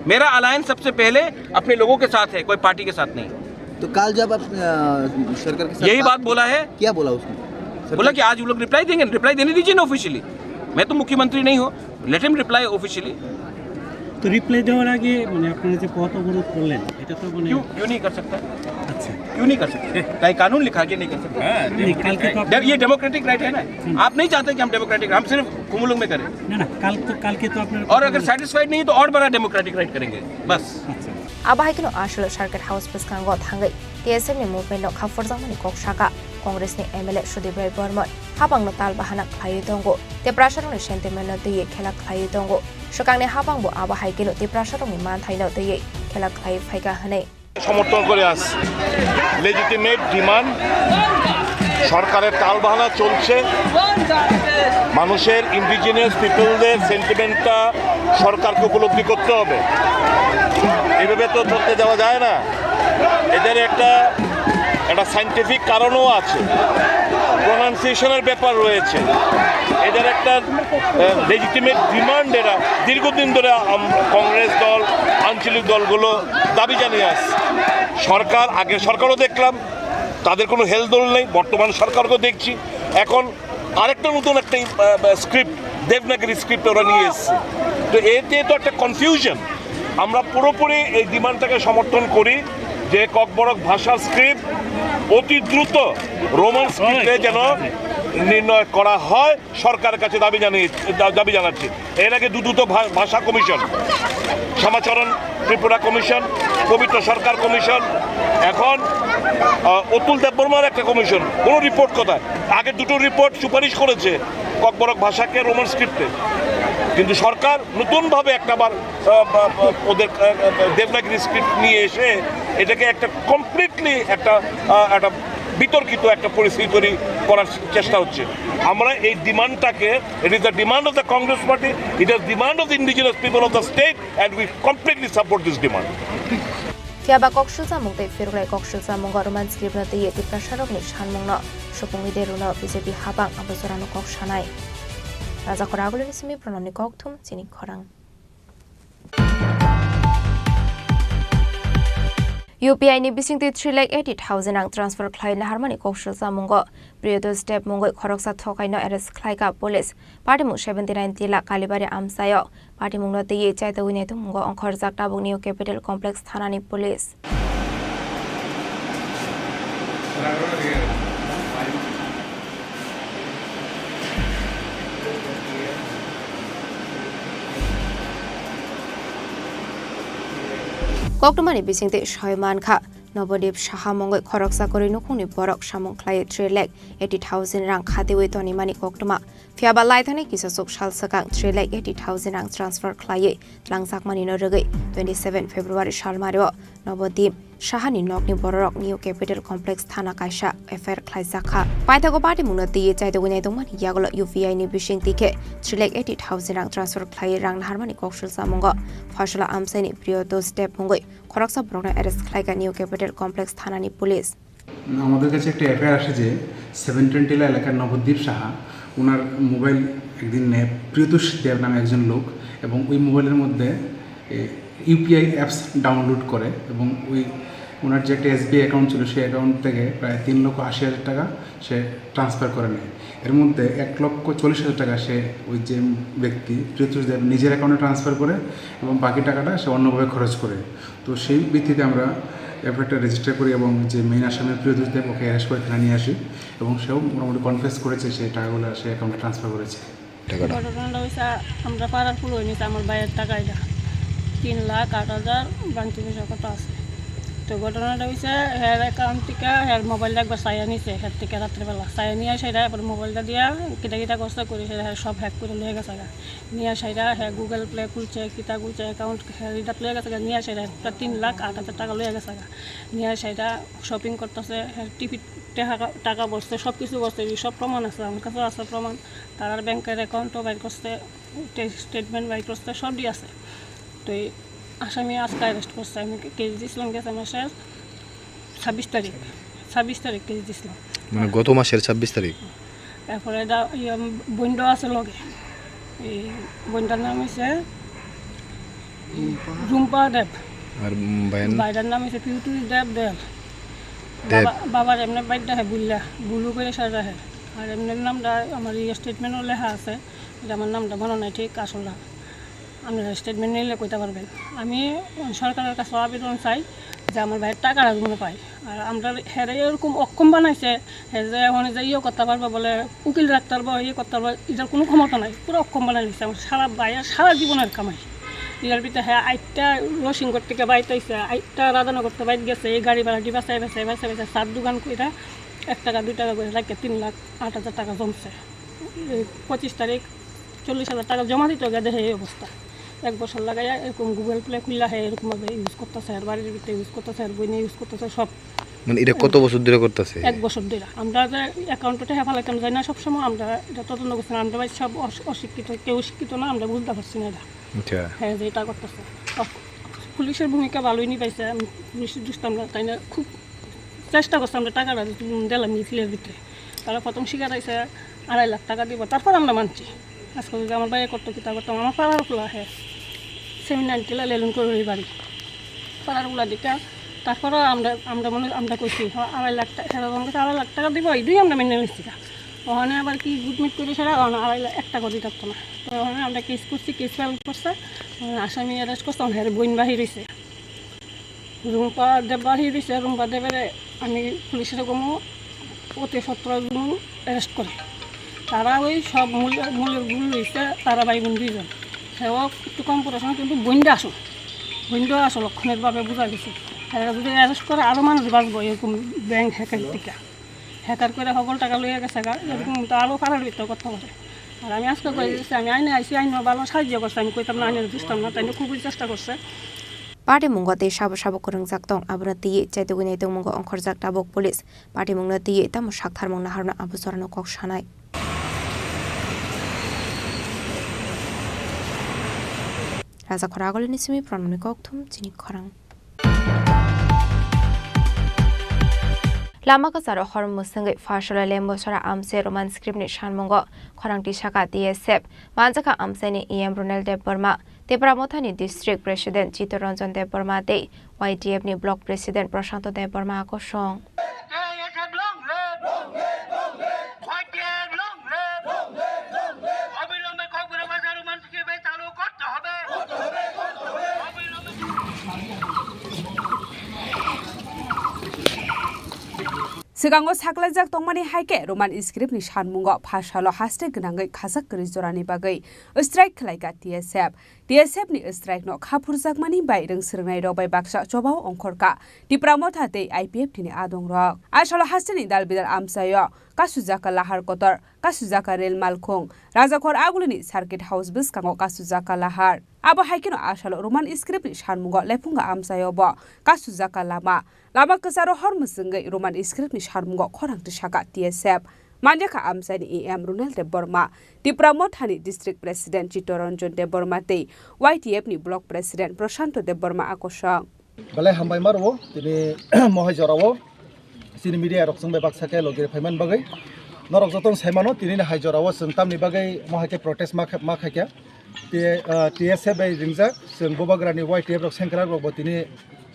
मेरा अलायंस सबसे पहले अपने लोगों के साथ है, कोई पार्टी के साथ नहीं। तो कल जब आप, अ, सरकार के साथ यही बात बात बोला है। क्या बोला उसने? बोला कि आज वो लोग रिप्लाई देंगे, रिप्लाई देने दीजिए ना ऑफिशियली। मैं तो मुख्यमंत्री नहीं हूँ, let him reply officially। তো রিপ্লাই দেওয়ার আগে মানে আপনারা যে পথ অবরোধ করলেন, এটা তো মানে क्यों, क्यों नहीं कर सकता? আচ্ছা। क्यों नहीं कर सकता? कहीं कानून लिखा के नहीं कर सकता? नहीं, কালকে তো आप जब ये डेमोक्रेटिक राइट है ना, आप नहीं चाहते कि हम डेमोक्रेटिक, हम सिर्फ खुमुलुंग में करें। না, না, কাল তো, কালকে তো আপনার और अगर सेटिस्फाइड नहीं तो और बड़ा डेमोक्रेटिक राइट करेंगे, बस। আচ্ছা। Abo hai kheno aswk circuit house bwskango thangwi T S F ni movement no kha phurjakmani kok saka. Congress ni M L A Sudip Roy Barman habang no tal bahana khlaiwi tongo, Tiprasa rokni sentiment no twiwi khela khlaiwi tongo. Swkangni habang bo abo hai kheno Tiprasa rokni manthai no twiwi khela khlaiwi phaikha hwnwi. সমর্থন করে আসছে। Legitimate demand, সরকারের টালবাহানা চলছে, মানুষের, ইন্ডিজিনাস পিপলদের সেন্টিমেন্টটা সরকারকে উপলব্ধি করতে হবে। এভাবে তো চলতে দেওয়া যায় না। এদের একটা, একটা সায়েন্টিফিক কারণও আছে, প্রোনাউন্সিয়েশনের ব্যাপার রয়েছে। এদের একটা লেজিটিমেট ডিমান্ড, এরা দীর্ঘদিন ধরে আম-, কংগ্রেস দল, আঞ্চলিক দলগুলো দাবি জানিয়ে আসছে। সরকার, আগের সরকারও দেখলাম, তাদের কোনো হেলদোল নেই। বর্তমান সরকারকেও দেখছি, এখন আরেকটা নতুন একটা, আহ, স্ক্রিপ্ট, দেবনাগরী স্ক্রিপ্ট ওরা নিয়ে এসছে। তো এতে তো একটা কনফিউশন। আমরা পুরোপুরি এই ডিমান্ডটাকে সমর্থন করি যে ককবরক ভাষার স্ক্রিপ্ট অতি দ্রুত রোমান স্ক্রিপ্টে যেন নির্ণয় করা হয়। সরকারের কাছে দাবি জানিয়ে, দা-, দাবি জানাচ্ছি। এর আগে দুদুত ভা-, ভাষা কমিশন, শ্যামাচরণ ত্রিপুরা কমিশন, পবিত্র সরকার কমিশন, এখন, আহ, অতুল দেববর্মার একটা কমিশন, কোনো রিপোর্ট কোথায়? আগে দুটো রিপোর্ট সুপারিশ করেছে ককবরক ভাষাকে রোমান স্ক্রিপ্টে, কিন্তু সরকার নতুনভাবে একটা বার, আহ, বা, বা, ওদের, আহ, আহ, দেবনাগরী স্ক্রিপ্ট নিয়ে এসে এটাকে একটা কমপ্লিটলি একটা, আহ, একটা বিতর্কিত একটা পরিস্থিতি তৈরি করার চেষ্টা হচ্ছে। আমরা এই ডিমান্ডটাকে, it is the demand of the Congress Party, it is demand of the indigenous people of the state, and we completely support this demand. Phiya ba kok silchamung tei phirwkrai kok silchamungo Roman script no twiwi Tiprasa rokni sanmung no supungwi de rwno B J P habang abo jorano kok sanai. Raja Khoragulini simi Pranamni Kokthum chini khorang. U P I ni bisingtwi three lakh eighty thousand rang transfer khlai naharmani kok silchamungo Priyodosh Deb mungwi khoroksa thokaino arrest khlaikha police. Patimung seventy nine Tila Kalibari amchaio. Patimungno twiwi chaitogwi naitukmungo ongkhorjak tabuk New Capital Complex thanani police. Koktwmani bisingtwi soi mankha, Nobodip Saha mungwi khoroksa kwrwi nukhungni borok samung khlaiwi three lakh eighty thousand rang khatiwi tonimani koktwma. Phiyaba laithani kisachuk sal swkang three lakh eighty thousand rang transfer khlaiwi tlangjakmanino rwgwi twenty seven February salmario Nobodip Sahani nokni bororok New Capital Complex thana kaisa F I R khlaijakha. Paithago patimungno twiwi chaitugwi naitongmani yagulo U P I ni bising tikhe three lakh eighty thousand rang transfer khlaiwi rang naharmani koksul samungo Phosola amchaini Priyotosh Deb mungwi khoroksa borokno arrest khlaikha New Capital Complex thanani police. আমাদের কাছে একটা এফআইআর আসে যে সেভেন টেন্টিলা এলাকার নবদ্বীপ সাহা, ওনার মোবাইল একদিন নেয় প্রিয়তোষ দেব নামে একজন লোক, এবং ওই মোবাইলের মধ্যে ইউপিআই অ্যাপস ডাউনলোড করে, এবং ওই ওনার যে একটা এসবিআই অ্যাকাউন্ট ছিল, সেই অ্যাকাউন্ট থেকে প্রায় তিন লক্ষ আশি হাজার টাকা সে ট্রান্সফার করে নেয়। এর মধ্যে এক লক্ষ চল্লিশ হাজার টাকা সে, ওই যে ব্যক্তি প্রিয়তোষ দেব, নিজের অ্যাকাউন্টে ট্রান্সফার করে এবং বাকি টাকাটা সে অন্যভাবে খরচ করে। তো সেই ভিত্তিতে আমরা এফআইআরটা রেজিস্টার করি এবং যে মেইন আসামি প্রিয়তোষ দেব, ওকে অ্যারেস্ট করে থানায় নিয়ে আসি এবং সেও মোটামুটি কনফেস করেছে সে টাকাগুলো সে অ্যাকাউন্টে ট্রান্সফার করেছে। টাকাটা। ঘটনাটা হইছে, আমরা পাড়ার ফুল হয়ে নিছে আমার ভাইয়ের টাকা এটা, তিন লাখ আট হাজার বাংলাদেশি পয়সা কত আছে। তো ঘটনাটা হইছে, হের অ্যাকাউন্ট থেকে হের মোবাইলটা একবার চাইয়া নিছে, হের থেকে রাত্রেবেলা চাইয়া নিয়ে সেটা এবার মোবাইলটা দিয়া কিটা কিটা করছে করে সেটা হের সব হ্যাক করে লয়ে গেছে গা। নিয়ে সেটা হ্যাঁ গুগল প্লে খুলছে, কিতা খুলছে, অ্যাকাউন্ট হের এটা লয়ে গেছে গা। নিয়ে সেটা প্রায় তিন লাখ আট হাজার টাকা লয়ে গেছে গা। নিয়ে সেটা শপিং করতেছে, হ্যাঁ টিভি টাকা টাকা বসছে, সব কিছু বসছে, এই সব প্রমাণ আছে আমার কাছে, আছে প্রমাণ। তারার ব্যাংকের অ্যাকাউন্টও বাইর করছে, স্টেটমেন্ট বাইর করছে, সবই আছে। তো এই আসামি আজকে অ্যারেস্ট করছে। আমি কেস দিয়েছিলাম গেছে মাসের ছাব্বিশ তারিখ, ছাব্বিশ তারিখ কেস দিয়েছিলাম। মানে গত মাসের ছাব্বিশ তারিখ? তারপরে এটা ইয়ে বইনটা আছে লগে, এই বইনটার নাম হচ্ছে রুম্পা দেব। আর উম, ভাইয়ের? ভাইটার নাম হচ্ছে পিউটুরি দেব দেব। দেব। বাবা, বাবার এমনি বাইকটা হ্যাঁ বুল্লা, বুলু করে সাজা হ্যাঁ। আর এমনি নামটা আমার এই স্টেটমেন্টও লেখা আছে, এটা আমার নামটা মনে নাই ঠিক আসল না। আপনারা স্টেটমেন্ট নিলে কইতে পারবেন। আমি সরকারের কাছে আবেদন চাই যে আমার ভাইয়ের টাকাটা যেন পাই। আর আমরা হেরে এরকম অক্ষম বানাইছে, হে যে এখন যে ইয়ে করতে পারবো বলে উকিল রাখতে পারবো, ইয়ে করতে পারবো, এটার কোনো ক্ষমতা নাই, পুরো অক্ষম বানাই দিচ্ছে আমার সারা ভাইয়ের সারা জীবনের কামাই। এটার ভিতরে হ্যাঁ আটটা রসিংগড় থেকে বাইতে আইছে, আটটা রাধানগর থেকে বাইতে গেছে, এই গাড়ি ভাড়া ডিবা চাই বেছে, বেছে, বেছে, চার দোকান করে এক টাকা দুই টাকা করে লাগে তিন লাখ আট হাজার টাকা জমছে। এই পঁচিশ তারিখ চল্লিশ হাজার টাকা জমা দিতে গেলে এই অবস্থা। এক বছর লাগাইয়া এরকম গুগল প্লে খুললা হয়, এরকম ভাবে ইউজ করতেছে, আর বাড়ির ভিতরে ইউজ করতেছে, আর বইনে ইউজ করতেছে সব। মানে এটা কত বছর ধরে করতেছে? এক বছর ধরে। আমরা যে অ্যাকাউন্টে টাকা ফালাইতাম যাই না সবসময়, আমরা এটা তদন্ত করছি না। আমরা ভাই সব অশ-, অশিক্ষিত, কেউ শিক্ষিত না, আমরা বুঝতে পারছি না এটা। আচ্ছা। হ্যাঁ, যে এটা করতেছে। অ-, পুলিশের ভূমিকা ভালোই নিবাইছে, আমি পুলিশের দুষতাম না, তাই না? খুব চেষ্টা করছে আমরা টাকাটা দিলাম মিছিলের ভিতরে। তারা প্রথম শিকার আইছে আড়াই লাখ টাকা দিব, তারপর আমরা মানছি। আজকে যদি আমার ভাই করতো কি তা করতাম, আমার পাড়ার খোলা আহে, সেমিনার টিলা লেলুন করে ওই বাড়ি পাড়ার খোলা দিকে। তারপরও আমরা আমরা মনে আমরা কইছি, "হ, আড়াই লাখ টাকা, সারা জনকে আড়াই লাখ টাকা দিব, এই দুই আমরা মেনে নিচ্ছি না।" ওখানে আবার কি গুটমিট করে সারা ওখানে আড়াই লাখ এক টাকা দিতে পারতো না। তো ওখানে আমরা কেস করছি, কেস ফাইল করছে, ওখানে আসামি অ্যারেস্ট করছে, ওখানে বইন বাহির হয়েছে। রুম্পা দেব বাড়ি দিছে, রুম্পা দেবের আমি পুলিশের কমো অতি সত্তর জন অ্যারেস্ট করে। তারা ওই সব মূল মূলের ভুল হয়েছে, তারা ভাই বোন দুইজন। সেও একটু কম পড়াশোনা, কিন্তু বইন্ডা আসল, বইন্ডা আসল লক্ষণের ভাবে বোঝা গেছে। তারা যদি অ্যারেস্ট করে, আরও মানুষ বাঁচবো এরকম ব্যাংক হ্যাকের টিকা। হ্যাকার করে হকল টাকা লইয়া গেছে গা, এরকম তো আরও ফারার ভিতরে করতে পারে। আর আমি আজকে করে দিচ্ছি, আমি আইনে আইসি, আইনও ভালো সাহায্য করছে, আমি কইতাম না, আইনের বুঝতাম না, তাই না খুবই চেষ্টা করছে। Party mungo tei sabo sabo kwrwngjak tong, abono twiwi chaitugwi nai tongmungo ongkhorjak tabuk police. Party mungno twiwi tamo saktharmung naharno abo jorano kok sanai. Raja Khoragolini simi Pranamni kokthum chini khorang. Lama kwcharo hor mwswngwi Phosola Lembusora amchai Roman script ni sanmungo khorang tisaka T S F manjakha amchaini E M Ronel Debbarma, Tipra Mothani District President Chittaranjan Debbarma tei Y D F ni Block President Prashanto Debbarma kosong. Swkango saklaijak tongmani hai khe Roman script ni sanmungo pha salo haste gwnangwi khajak kwrwi jorani bagwi strike khlaikha T S F. T S F ni strike no kha phurjakmani bai rwng swrwngnairok bai baksa chobao ongkhorkha Tipra Motha tei I P F T ni adongrok. A salo haste ni dal bidal amchaio kasujaka Lahar Kotor, kasujaka Rel Malkhung, Rajakhor Agulini Circuit House bwskango kasujaka Lahar. Abo hai kheno a salo Roman script ni sanmungo lephunga amchaio bo kasujaka lama. Lama kwcharo hor mwswngwi Roman script ni sanmungo khorang tisaka T S F. Manjakha amchaini E M Runel Debbarma, Tipra Mothani District President Chittaranjan Debbarma tei Y T F ni Block President Prashanto Debbarma akosong. Belai hambai ma rwo tini mohai jorao chini media rok chwng bai baksa khe logi phaiman bagwi. Norok jotono sai mano tini ni hai jorao chwng tamni bagwi mohai khe protest ma kha-, ma khaikha. T-, ah, T S F bai ringjak chwng bubagrani Y T F rok sengkrak rok bo tini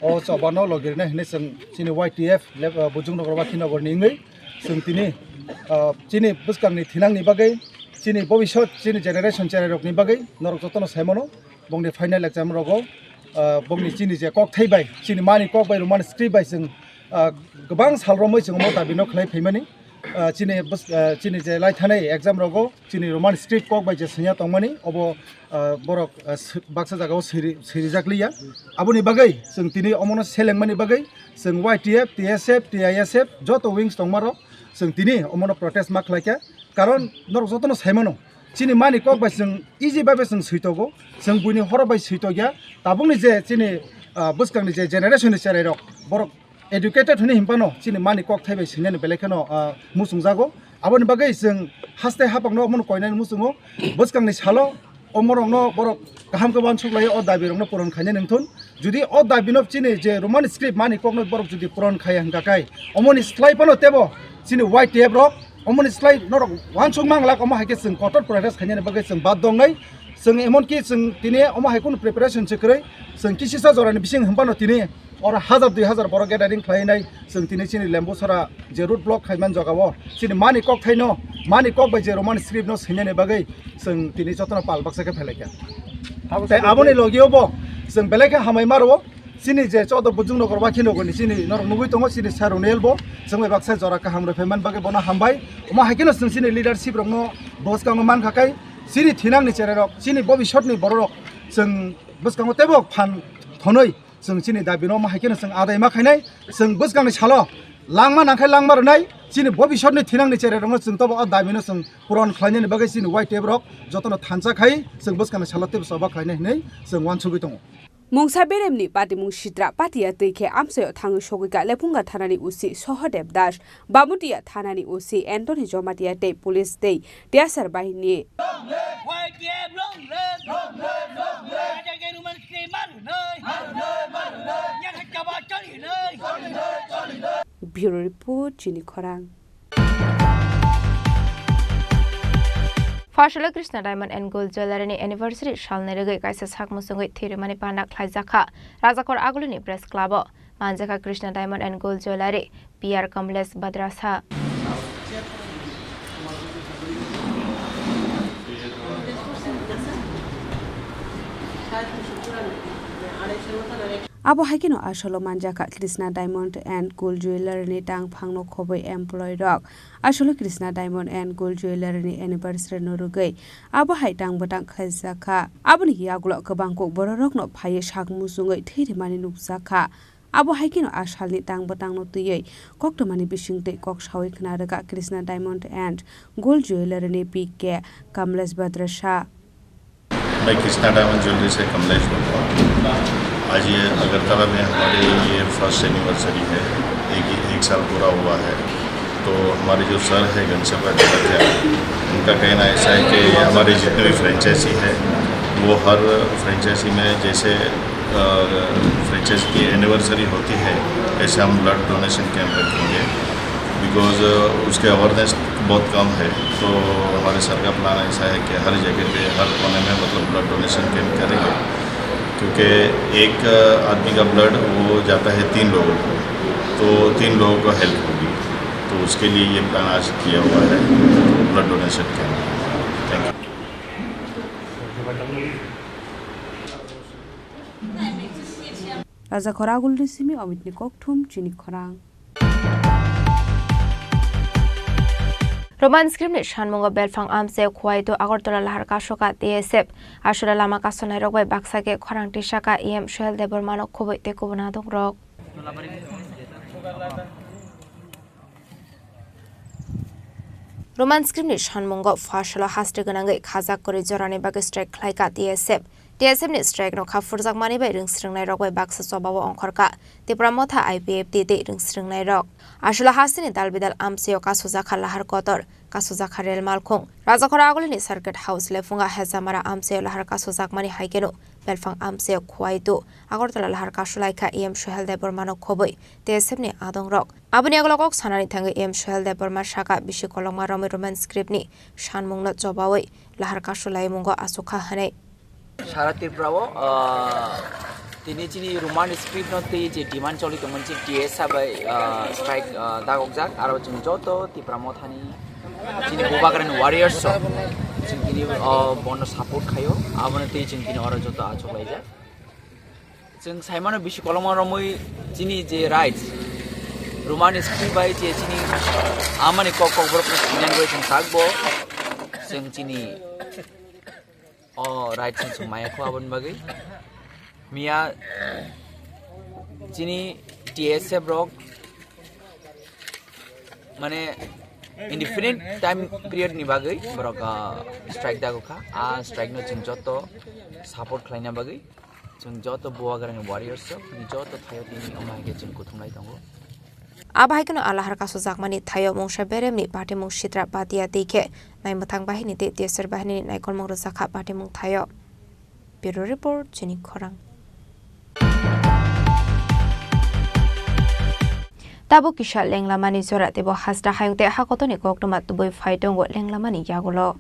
o chobano logi rina hinwi chwng chini Y T F lep-, ah, Bujung Nogor Wakhi Nogor ni wngwi chwng tini, ah, chini bwskangni thinangni bagwi chini bobisot chini generation cherai rokni bagwi norok jotono sai mano. Bongni final exam rogo, ah, bongni chini je kokthai bai, chini mani kok bai Roman script bai chwng, ah, kwbang sal romwi chwng omo dabi no khlai phaimani. Ah, chini bws-, ah, chini je lai thanai exam rogo chini Roman script kok bai je swngya tongmani, obo, ah, borok, ah, s-, baksa jagao siri-, sirijak liya. Aboni bagwi chwng tini omono selengmani bagwi chwng Y T F, T S F, T I S F joto wings tongmarok chwng tini omono protest ma khlaikha. Karon norok jotono sai mano. Chini mani kok bai chwng easy bai bai chwng switogo, chwng buini horo bai switokya. Tabukni je chini, ah, bwskangni je generation ni cherai rok, borok educated hwnwi hinphano chini mani kok thai bai swinani belai kheno, ah, muchungjago. Aboni bagwi chwng haste hapangno omono koinani muchungo. Bwskangni salo omorokno borok kaham khe uansuk lai o dabi rokno puron khainani wngthun. Jodi o dabi no chini je Roman script mani kokno borok jodi puron khaya hwnkha khe, omoni slai phano tebo chini Y T F rok, omoni slai norok uansuk manglak, omo hai khe chwng kotor protest khainani bagwi chwng baddho wngnai. Chwng emonki chwng tini omo hai kheno preparation se kwrwi, chwng kisisa jorani bising hwnphano tini oro hazar dui hazar borok gathering khlainai. Chwng tini chini Lembusara je road block khaiman jagao chini mani kok thaino, mani kok bai je Roman script no swinani bagwi chwng tini jotono pal baksa khe phelaikha. Tei aboni logio bo chwng belai khe hamai maro. Chini je chodo Bujung Nogor Wakhi Nogor ni chini norok nugui tongo, chini sir Runel bo chwng bai baksa jora kaham rwphaiman bagwi bono hambai. Omo hai kheno chwng chini leadership rokno bwskango mankha khe chini thinangni cherai rok, chini bobisotni borok rok chwng bwskango teibo phan thonwi chwng chini dabi no omo hai kheno chwng adai ma khainai. Chwng bwskangni salo langma nangkhai langma rwnai, chini bobisotni thinangni cherai rokno chwng tobo o dabi no chwng puron khlainani bagwi chini Y T F rok jotono thansa khai chwng bwskangni salo teibo choba khlainai hinwi chwng uansugwi tongo. Mungsa beremni patimung sitra patiya twi khe amchaio thangwi sogwikha Lephunga thanani O C Sohodev Das, Bamutiya thanani O C Anthony Jomatia tei police tei tiyasar bahini. Y T F long live! Long live! Long live! Raja Keruman Sri Marunoi! Marunoi! Marunoi! Nyakha chaba choli noi! Choli noi! Choli noi! Bureau Report, Chini Khorang. Pharsalo Krishna Diamond and Gold Jewellery ni anniversary salni rwgwi kaisa sak muchungwi thwirimani panda khlaijakha Rajakhor Agulini Press Club o. Manjakha Krishna Diamond and Gold Jewellery, P R Kamlesh Badrasa. Abo hai kheno asolo manjakha Krishna Diamond and Gold Jewellery ni tangphangno khobwi employee rok. Asolo Krishna Diamond and Gold Jewellery ni anniversary no rwgwi abo hai tang bwtang khlaijakha. Aboni yagulo kwbang kok bororokno phaiwi sak muchungwi thwi rimani nukjakha. Abo hai kheno a salni tang bwtangno twiwi koktwmani bisingtwi kok saui khna rwkha Krishna Diamond and Gold Jewellery ni P K Kamlesh Badrasa. मैं Krishna diamond jewellery से कमलेश बोल रहा हूँ। आज ये अगरतला में हमारे ये फर्स्ट एनिवर्सरी है, एक, एक साल पूरा हुआ है। तो हमारे जो सर है घनश्याम राज जगतिया, उनका कहना ऐसा है कि हमारे जितने भी फ्रेंचाइजी है, वो हर फ्रेंचाइजी में जैसे, अ, फ्रेंचाइजी की एनिवर्सरी होती है, ऐसे हम ब्लड डोनेशन कैंप रखेंगे। बिकॉज, अ, उसके अवेयरनेस बहुत कम है, तो हमारे सर का प्लान ऐसा है कि हर जगह पे, हर कोने में, मतलब, ब्लड डोनेशन कैंप करेंगे, क्योंकि एक, अ, आदमी का ब्लड वो जाता है तीन लोगों को, तो तीन लोगों को हेल्प होगी। तो उसके लिए ये प्लान आज किया हुआ है, blood donation camp. Thank you. Rajakhor Agulni simi Omitni kokthum, Chini Khorang. Roman script ni sanmungo belphang amchaio Khowaidu Agartala lahar kasoka T S F. Aswra lama kasonai rok bai baksa khe khorang tisaka E M Suhel Debbarma no khobwi tei kubun adong rok. Roman script ni sanmungo pha salo haste gwnangwi khajak kwrwi jorani bagwi strike khlaikha T S F. T S F ni strike no kha phurjakmani bai rwngsrwngnairok bai baksa chobao ongkhorkha Tipra Motha I P F T tei rwngsrwngnairok. Aswla hasteni dal bidal amchaio kasojakha lahar kotor, kasojakha rel malkhung. Rajakhora Agulini Circuit House lephunga Hejamara amchaio lahar kasojakmani hai kheno belphang amchaio Khowaidu Agartala lahar kasolaikha E M Suhel Debbarmano khobwi T S F ni adongrok. Aboni yagulo kok sanani thangwi E M Suhel Debbarma sakha bisi kolokma romwi Roman script ni sanmungno chobawi lahar kasolaimungo achukha hwnwi. Sara Tripura o, ah, tini chini Roman script no tei je demand choli tongmani chini T S F bai, ah, strike, ah, dagokjak, aro chwng joto Tipra Mothani chini Bubagrani warriors rok chwng tini, ah, bono support khaio, abono tei chwng tini oro joto achuklaijak. Chwng saimano bisi kolokma romwi chini je rights, Roman script bai je chini amani kok kokborok no sinani bai chwng sakbo chwng chini o rights no chwng maya kho aboni bagwi. Miya chini T S F rok mane indefinite time period ni bagwi borok, ah, strike dagokha. A strike no chwng joto support khlaina bagwi chwng joto Bubagrani warriors rok ni joto thaio tini omo hai khe chwng kuthumlai tongo. Abo hai kheno a lahar kasojakmani thaio mungsa beremni patimung sitra badia tei khe naimwthang bahinini tei T S R bahinini naikolmung rwjakha patimung thaio. Bureau Report, Chini Khorang. Tabuk kisa lenglamani jora teibo hasta hayung tei hakotorni koktwma tubui phai tongo lenglamani yagulo.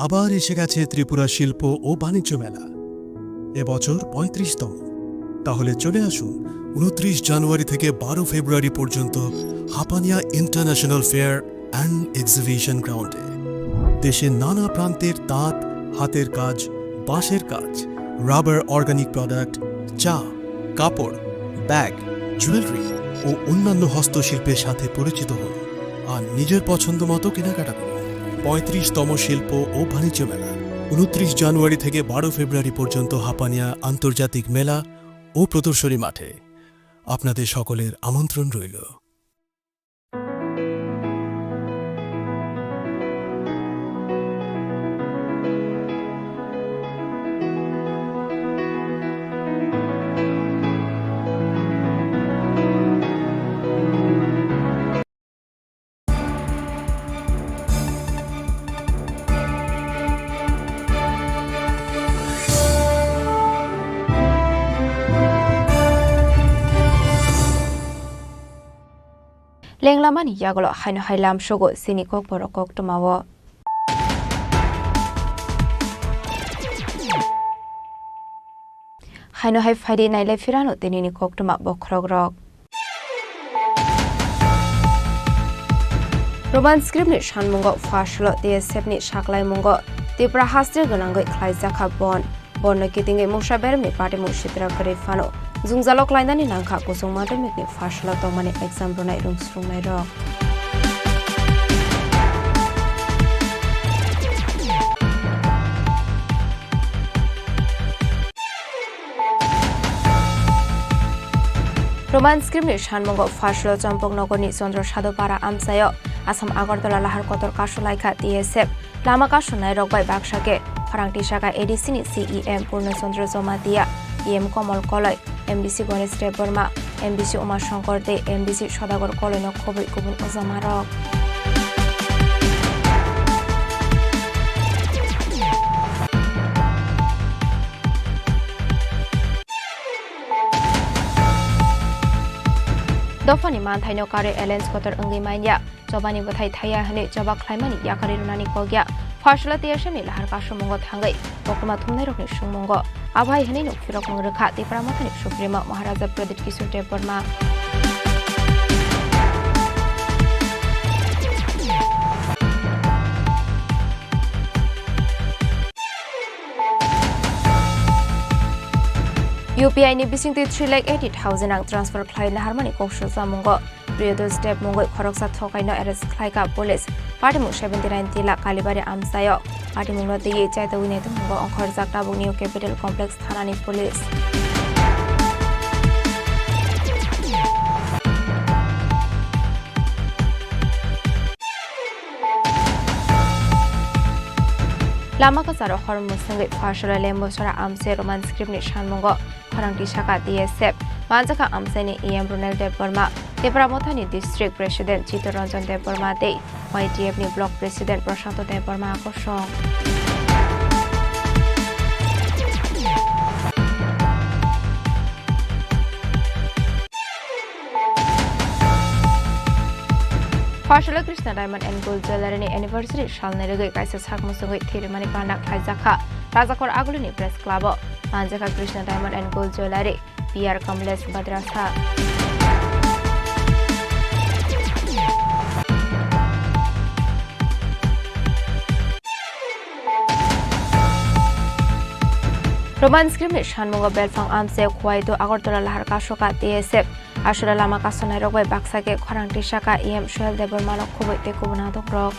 আবার এসে গেছে ত্রিপুরা শিল্প ও বাণিজ্য মেলা, এবছর পঁয়ত্রিশতম। তাহলে চলে আসুন ঊনত্রিশ জানুয়ারি থেকে বারো ফেব্রুয়ারি পর্যন্ত Hapania international fair and exhibition গ্রাউন্ডে। দেশের নানা প্রান্তের তাঁত, হাতের কাজ, বাঁশের কাজ, রাবার অর্গানিক প্রোডাক্ট, চা, কাপড়, ব্যাগ, জুয়েলারি ও অন্যান্য হস্তশিল্পের সাথে পরিচিত হন আর নিজের পছন্দ মতো কেনাকাটা করুন। পঁয়ত্রিশতম শিল্প ও বাণিজ্য মেলা, ঊনত্রিশ জানুয়ারি থেকে বারো ফেব্রুয়ারি পর্যন্ত হাপানিয়া আন্তর্জাতিক মেলা ও প্রদর্শনী মাঠে। আপনাদের সকলের আমন্ত্রণ রইল। Lenglamani yagulo haino hai lamsogo chini kokborok koktwmao. Haino hai phaidi nailai phirano tinini koktwma bokhorokrok. Roman script ni sanmungo pha salo T S F ni saklaimungo Tipra haste gwnangwi khlaijakha bon. Bono kitingwi mungsa beremni patimung sitra kwrwi phano jwngjalo klainani nangkha kuchung madhyamikni pha salo tongmani exam rwnai rwngsrwngnairok. Roman script ni sanmungo pha salo Champaknagarni Chandra Sadhupara amchaio Assam Agartala lahar kotor kasulaikha T S F. Lama kasonai rok bai baksa khe khorang tisaka A D C ni C E M Purno Chandra Jamatia, E M Komol Koloi, M D C Ganesh Debbarma, M D C Uma Shankar tei M D C Sodagar Koloi no khobwi kubun ojama rok. Dophani manthaino karwi alliance kotor wngwi manya. Chobani bwthai thaiya hwnwi choba khlaimani yakarwi rwnani kok ya. Pharsala T S F ni lahar kasongmungo thangwi koktwma thumnairokni songmungo. Abo hai hwnwi nuk phirokmung rwkha Tipra Mothani Supremo Maharaja Pradyut Kishore Debbarma. U P I ni bisingtwi three lakh eighty thousand ang transfer khlai naharmani kok sujak mungo. Priyodos Deb mungwi khoroksa thokaino arrest khlaikha police. Patimung seventy nine tila Kalibari amchaio. Patimungno twiwi chaitogwi naitung mungo ongkhorjak tabuk New Capital Complex thanani police. Lama kwcharo hor mwswngwi Pharsala Lembusora amchai Roman script ni sanmungo khorang tisaka T S F manjakha amchaini E M Ronel Debbarma, Tipra Mothani District President Chittaranjan Debbarma tei Y T F ni Block President Prashanto Debbarma kosong. Pharsala Krishna Diamond and Gold Jewellery ni anniversary salni rwgwi kaisa sak mwswngwi thirimani panda khlaijakha Rajakor Agulini Press Club o. Manjakha Krishna Diamond and Gold Jewellery, P R Kamlesh Badrasa. Roman script ni sanmungo belphang amchaio Khowaido Agartala lahar kasoka T S F. Aswra lama kasonai rok bai baksa khe khorang tisaka E M Suhel Debbarma no khobwi tei kubun adong rok.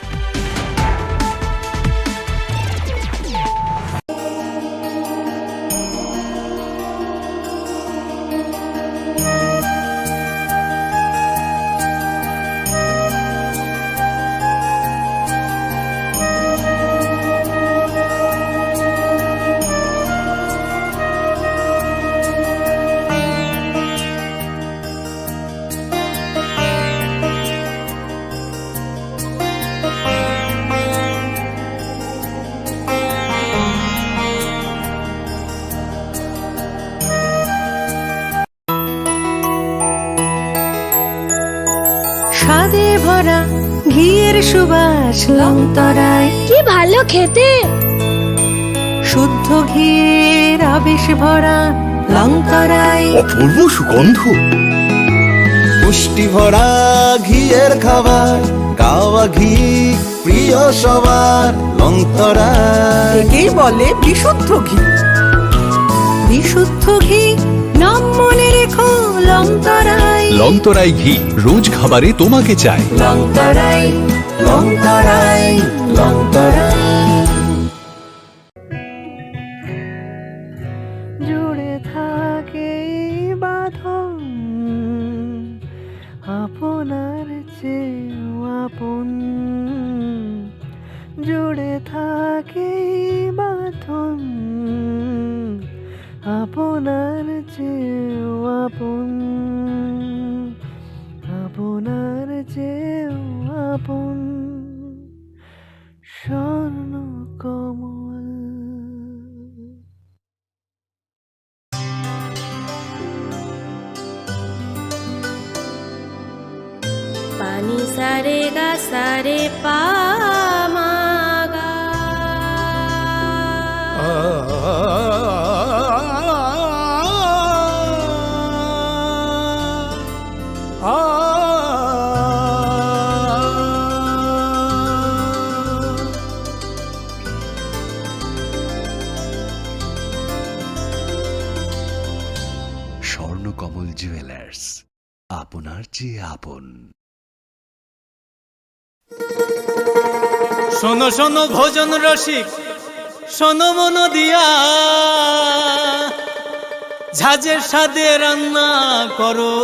স্বাদে ভরা ঘিয়ের সুবাস লংতরায়। কি ভালো খেতে! শুদ্ধ ঘিয়ের আবেশ ভরা লংতরায়। অপূর্ব সুগন্ধ। পুষ্টি ভরা ঘিয়ের খাবার, গাওয়া ঘি প্রিয় সবার লংতরায়। একেই বলে বিশুদ্ধ ঘি। বিশুদ্ধ ঘি, নাম মনে রেখো লংতরায়। লংতরায় ঘি, রোজ খাবারে তোমাকে চাই। লংতরায়, লংতরায়, লংতরায়। জুড়ে থাকে এই বাঁধন, আপনার চেয়েও আপন। জুড়ে থাকে এই বাঁধন, আপনার চেয়েও আপন, আপনার চেয়েও আপন। Swarna Kamal. Pani sa re ga sa re pa ma ga. Swarnakamal jewellers, আপনার চেয়ে আপন। শোনো শোনো ভজন রসিক, শোনো মন দিয়া, ঝাঁঝের স্বাদে রান্না করো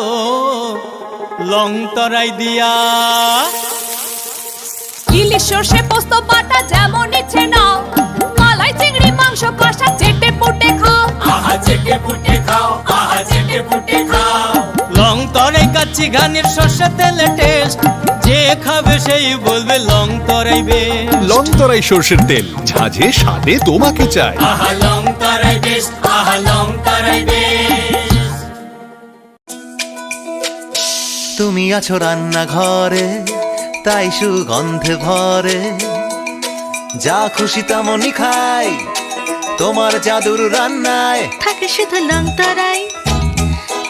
লং তরাই দিয়া। সর্ষে পোস্ত বাটা যেমন ইচ্ছে নাও, মালাই চিংড়ি মাংস কষা চেটে পুটে খাও। আহা চেটে পুটে খাও, আহা চেটে পুটে খাও। লং তরাই কাচ্চি ঘানির সর্ষে তেলে টেস্ট, যে খাবে সেই বলবে লং তরাই বেস্ট। লং তরাই সর্ষের তেল, ঝাঁঝে স্বাদে তোমাকে চাই। আহা লং তরাই বেস্ট, আহা লং তরাই বেস্ট। তুমি আছো রান্নাঘরে, তাই সুগন্ধে ভরে। যা খুশি তেমনই খাই, তোমার জাদুর রান্নায়। থাকে শুধু লং তরাই,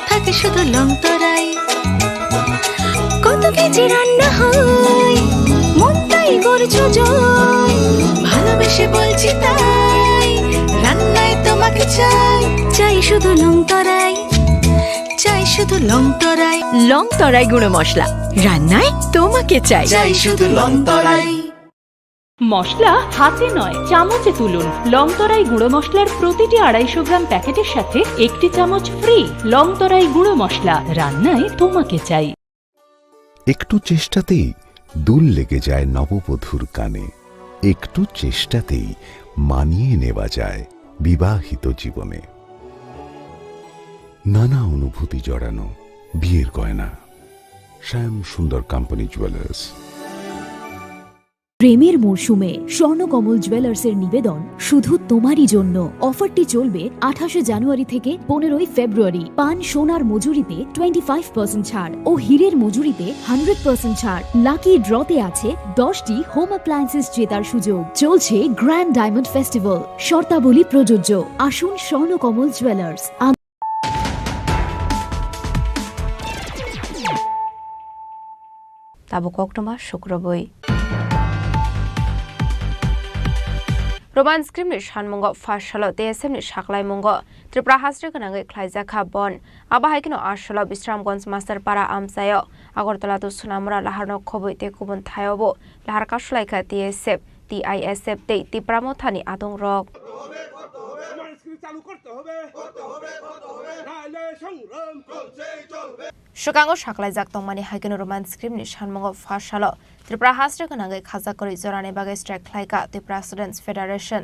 থাকে শুধু লং তরাই। কত কেজি রান্না হয়, মনটাই করছো জয়। ভালোবেসে বলছি তাই, রান্নায় তোমাকে চাই। চাই শুধু লং তরাই, চাই শুধু লং তরাই। লং তরাই গুঁড়ো মশলা, রান্নায় তোমাকে চাই। চাই শুধু লং তরাই। মশলা হাতে নয়, চামচে তুলুন। লং তরাই গুঁড়ো মশলার প্রতিটি আড়াইশো গ্রাম প্যাকেটের সাথে একটি চামচ ফ্রি। লং তরাই গুঁড়ো মশলা, রান্নায় তোমাকে চাই। একটু চেষ্টাতেই দুল লেগে যায় নববধূর কানে। একটু চেষ্টাতেই মানিয়ে নেওয়া যায় বিবাহিত জীবনে। নানা অনুভূতি জড়ানো বিয়ের গয়না। শ্যাম সুন্দর কোম্পানি জুয়েলার্স। প্রেমের মরশুমে স্বর্ণকমল জুয়েলার্সের নিবেদন শুধু তোমারই জন্য। অফারটি চলবে আঠাশে জানুয়ারি থেকে পনেরোই ফেব্রুয়ারি। পান সোনার মজুরিতে টোয়েন্টি ফাইভ পার্সেন্ট ছাড় ও হীরের মজুরিতে হান্ড্রেড পার্সেন্ট ছাড়। লাকি ড্রতে আছে দশটি হোম অ্যাপ্লায়েন্সেস জেতার সুযোগ। চলছে গ্র্যান্ড ডায়মন্ড ফেস্টিভ্যাল, শর্তাবলী প্রযোজ্য। আসুন Swarnakamal jewellers. Tabuk koktwma sukrubwi. Roman script ni sanmungo first salo T S F ni saklaimungo Tripura hastri gwnangwi khlaijakha bon. Abo hai kheno asolo Bisramganj Masterpara amchaio Agartala to Sonamura laharno khobwi tei kubun thaiobo lahar kasulaikha T S F, T I S F tei Tipra Mothani adongrok. Swkango saklaijak tongmani hai kheno Roman script ni sanmungo first salo Tripura hastri gwnangwi khajak kwrwi jorani bagwi strike khlaikha Tripura Students Federation.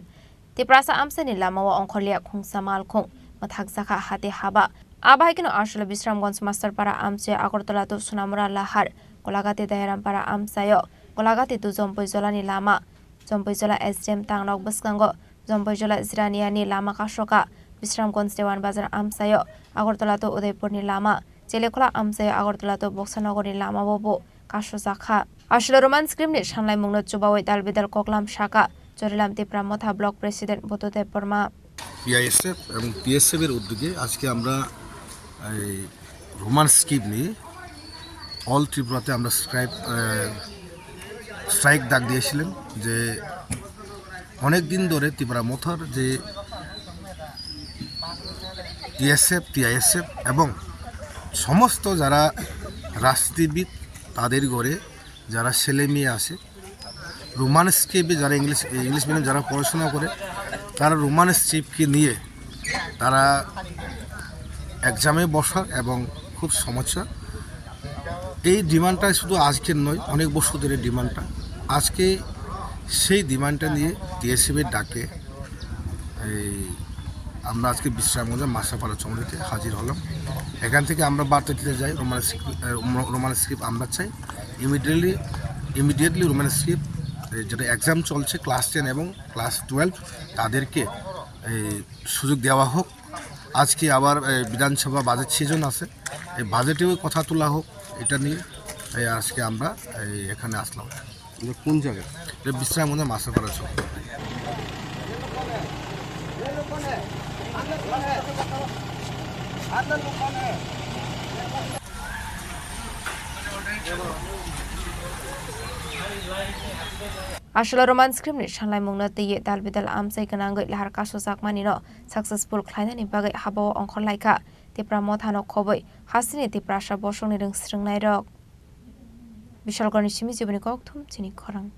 Tiprasa amchaini lamao ongkhorliya khungsa malkhung mwthakjakha hati haba. Abo hai kheno asolo Bisramganj Masterpara amchaio Agartala to Sonamura lahar, Golagati Dayarampara amchaio Golagati to Jompuijolani lama, Jompuijola S D M tangnok bwskango Jompuijola Jiraniani lama kasoka, Bisramganj Dewan Bazar amchaio Agartala to Udaipurni lama, Chelekhula amchaio Agartala to Boksanogorni lamao bo kasojakha. Asolo Roman script ni sanlaimungno chubawi dalbidal koklam saka Chorilam Tipra Motha Block President Buddhadev Verma. T I S F এবং T S F এর উদ্যোগে আজকে আমরা এই Roman script নিয়ে অল ত্রিপুরাতে আমরা স্ক্রাইপ, আহ, স্ট্রাইক ডাক দিয়েছিলেন যে অনেক দিন ধরে ত্রিপুরা মথার যে টিএসএফ, টিআইএসএফ এবং সমস্ত যারা রাজনীতিবিদ, তাদের ঘরে যারা ছেলে মেয়ে আছে, রোমান স্ক্রিপ্টে যারা ইংলিশ, ইংলিশ মিডিয়াম যারা পড়াশোনা করে, তারা রোমান স্ক্রিপ্টকে নিয়ে তারা এক্সামে বসার এবং খুব সমস্যা। এই ডিমান্ডটা শুধু আজকের নয়, অনেক বছর ধরে ডিমান্ডটা। আজকে সেই ডিমান্ডটা নিয়ে টিএসএফের ডাকে এই আমরা আজকে বিশ্রামগঞ্জে মাসাপাড়া চৌমুহনীতে হাজির হলাম। এখান থেকে আমরা বার্তা দিতে যাই, রোমান স্ক্রিপ্ট, আহ, রোমান স্ক্রিপ্ট আমরা চাই। ইমিডিয়েটলি, ইমিডিয়েটলি রোমান স্ক্রিপ্ট, এই যেটা এক্সাম চলছে ক্লাস টেন এবং ক্লাস টুয়েলভ, তাদেরকে এই সুযোগ দেওয়া হোক। আজকে আবার, এ, বিধানসভা বাজেট সিজন আছে, এই বাজেটেও কথা তোলা হোক, এটা নিয়ে, এই, আজকে আমরা, এই, এখানে আসলাম। এটা কোন জায়গা? এটা বিশ্রামগঞ্জ মাসাপাড়া চৌক। Asolo Roman script ni sanlaimungno twiwi dalbidal amchai gwnangwi lahar kasojakmanino successful khlainani bagwi habao ongkhorlaikha Tipra Mothano khobwi hasteni Tiprasa bosongni rwng swrwngnairok. Bishalgarni simi jiboni kokthum chini khorang.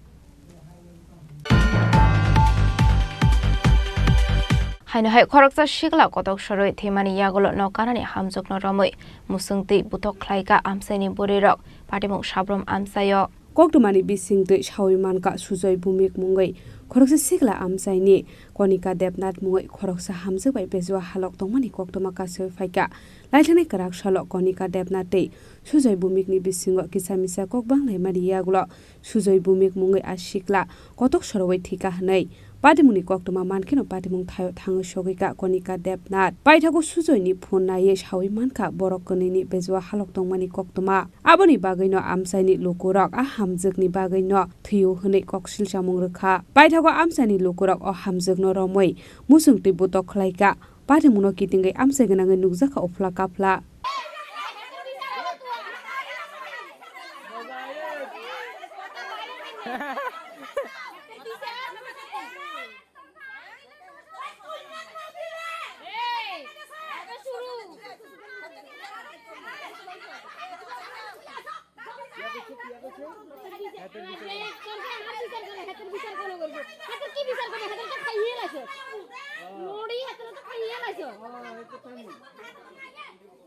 Haino hai khoroksa sikla kotok sorwi thwimani yagulo nok kanani hamjwkno romwi musung twi buthok khlaikha amchaini bwrwirok, patimung sabrum amchaio. Koktwmani bisingtwi sawi mankha Sujoy Bhumik mungwi khoroksa sikla amchaini Konika Debnath mungwi khoroksa hamjwk bai bejua halok tongmani koktwma kasawi phaikha. Laithani kwrak salo Konika Debnath tei Sujoy Bhumikni bisingo kisa misa kok banglaimani yagulo Sujoy Bhumik mungwi a sikla kotok sorowi thika hwnwi patimungni koktwma mankheno patimung thaio thangwi sogwikha Konika Debnath. Paithago Sujoyni phone naiwi sawi mankha borok kwnwini bejua halok tongmani koktwma. Aboni bagwino amchaini lukurok a hamjwkni bagwino thwio hwnwi koksil chamung rwkha. Paithago amchaini lukurok o hamjwkno romwi muchungtwi butok khlaikha. Patimungno kitingwi amchai gwnangwi nukjakha uphla kaphla.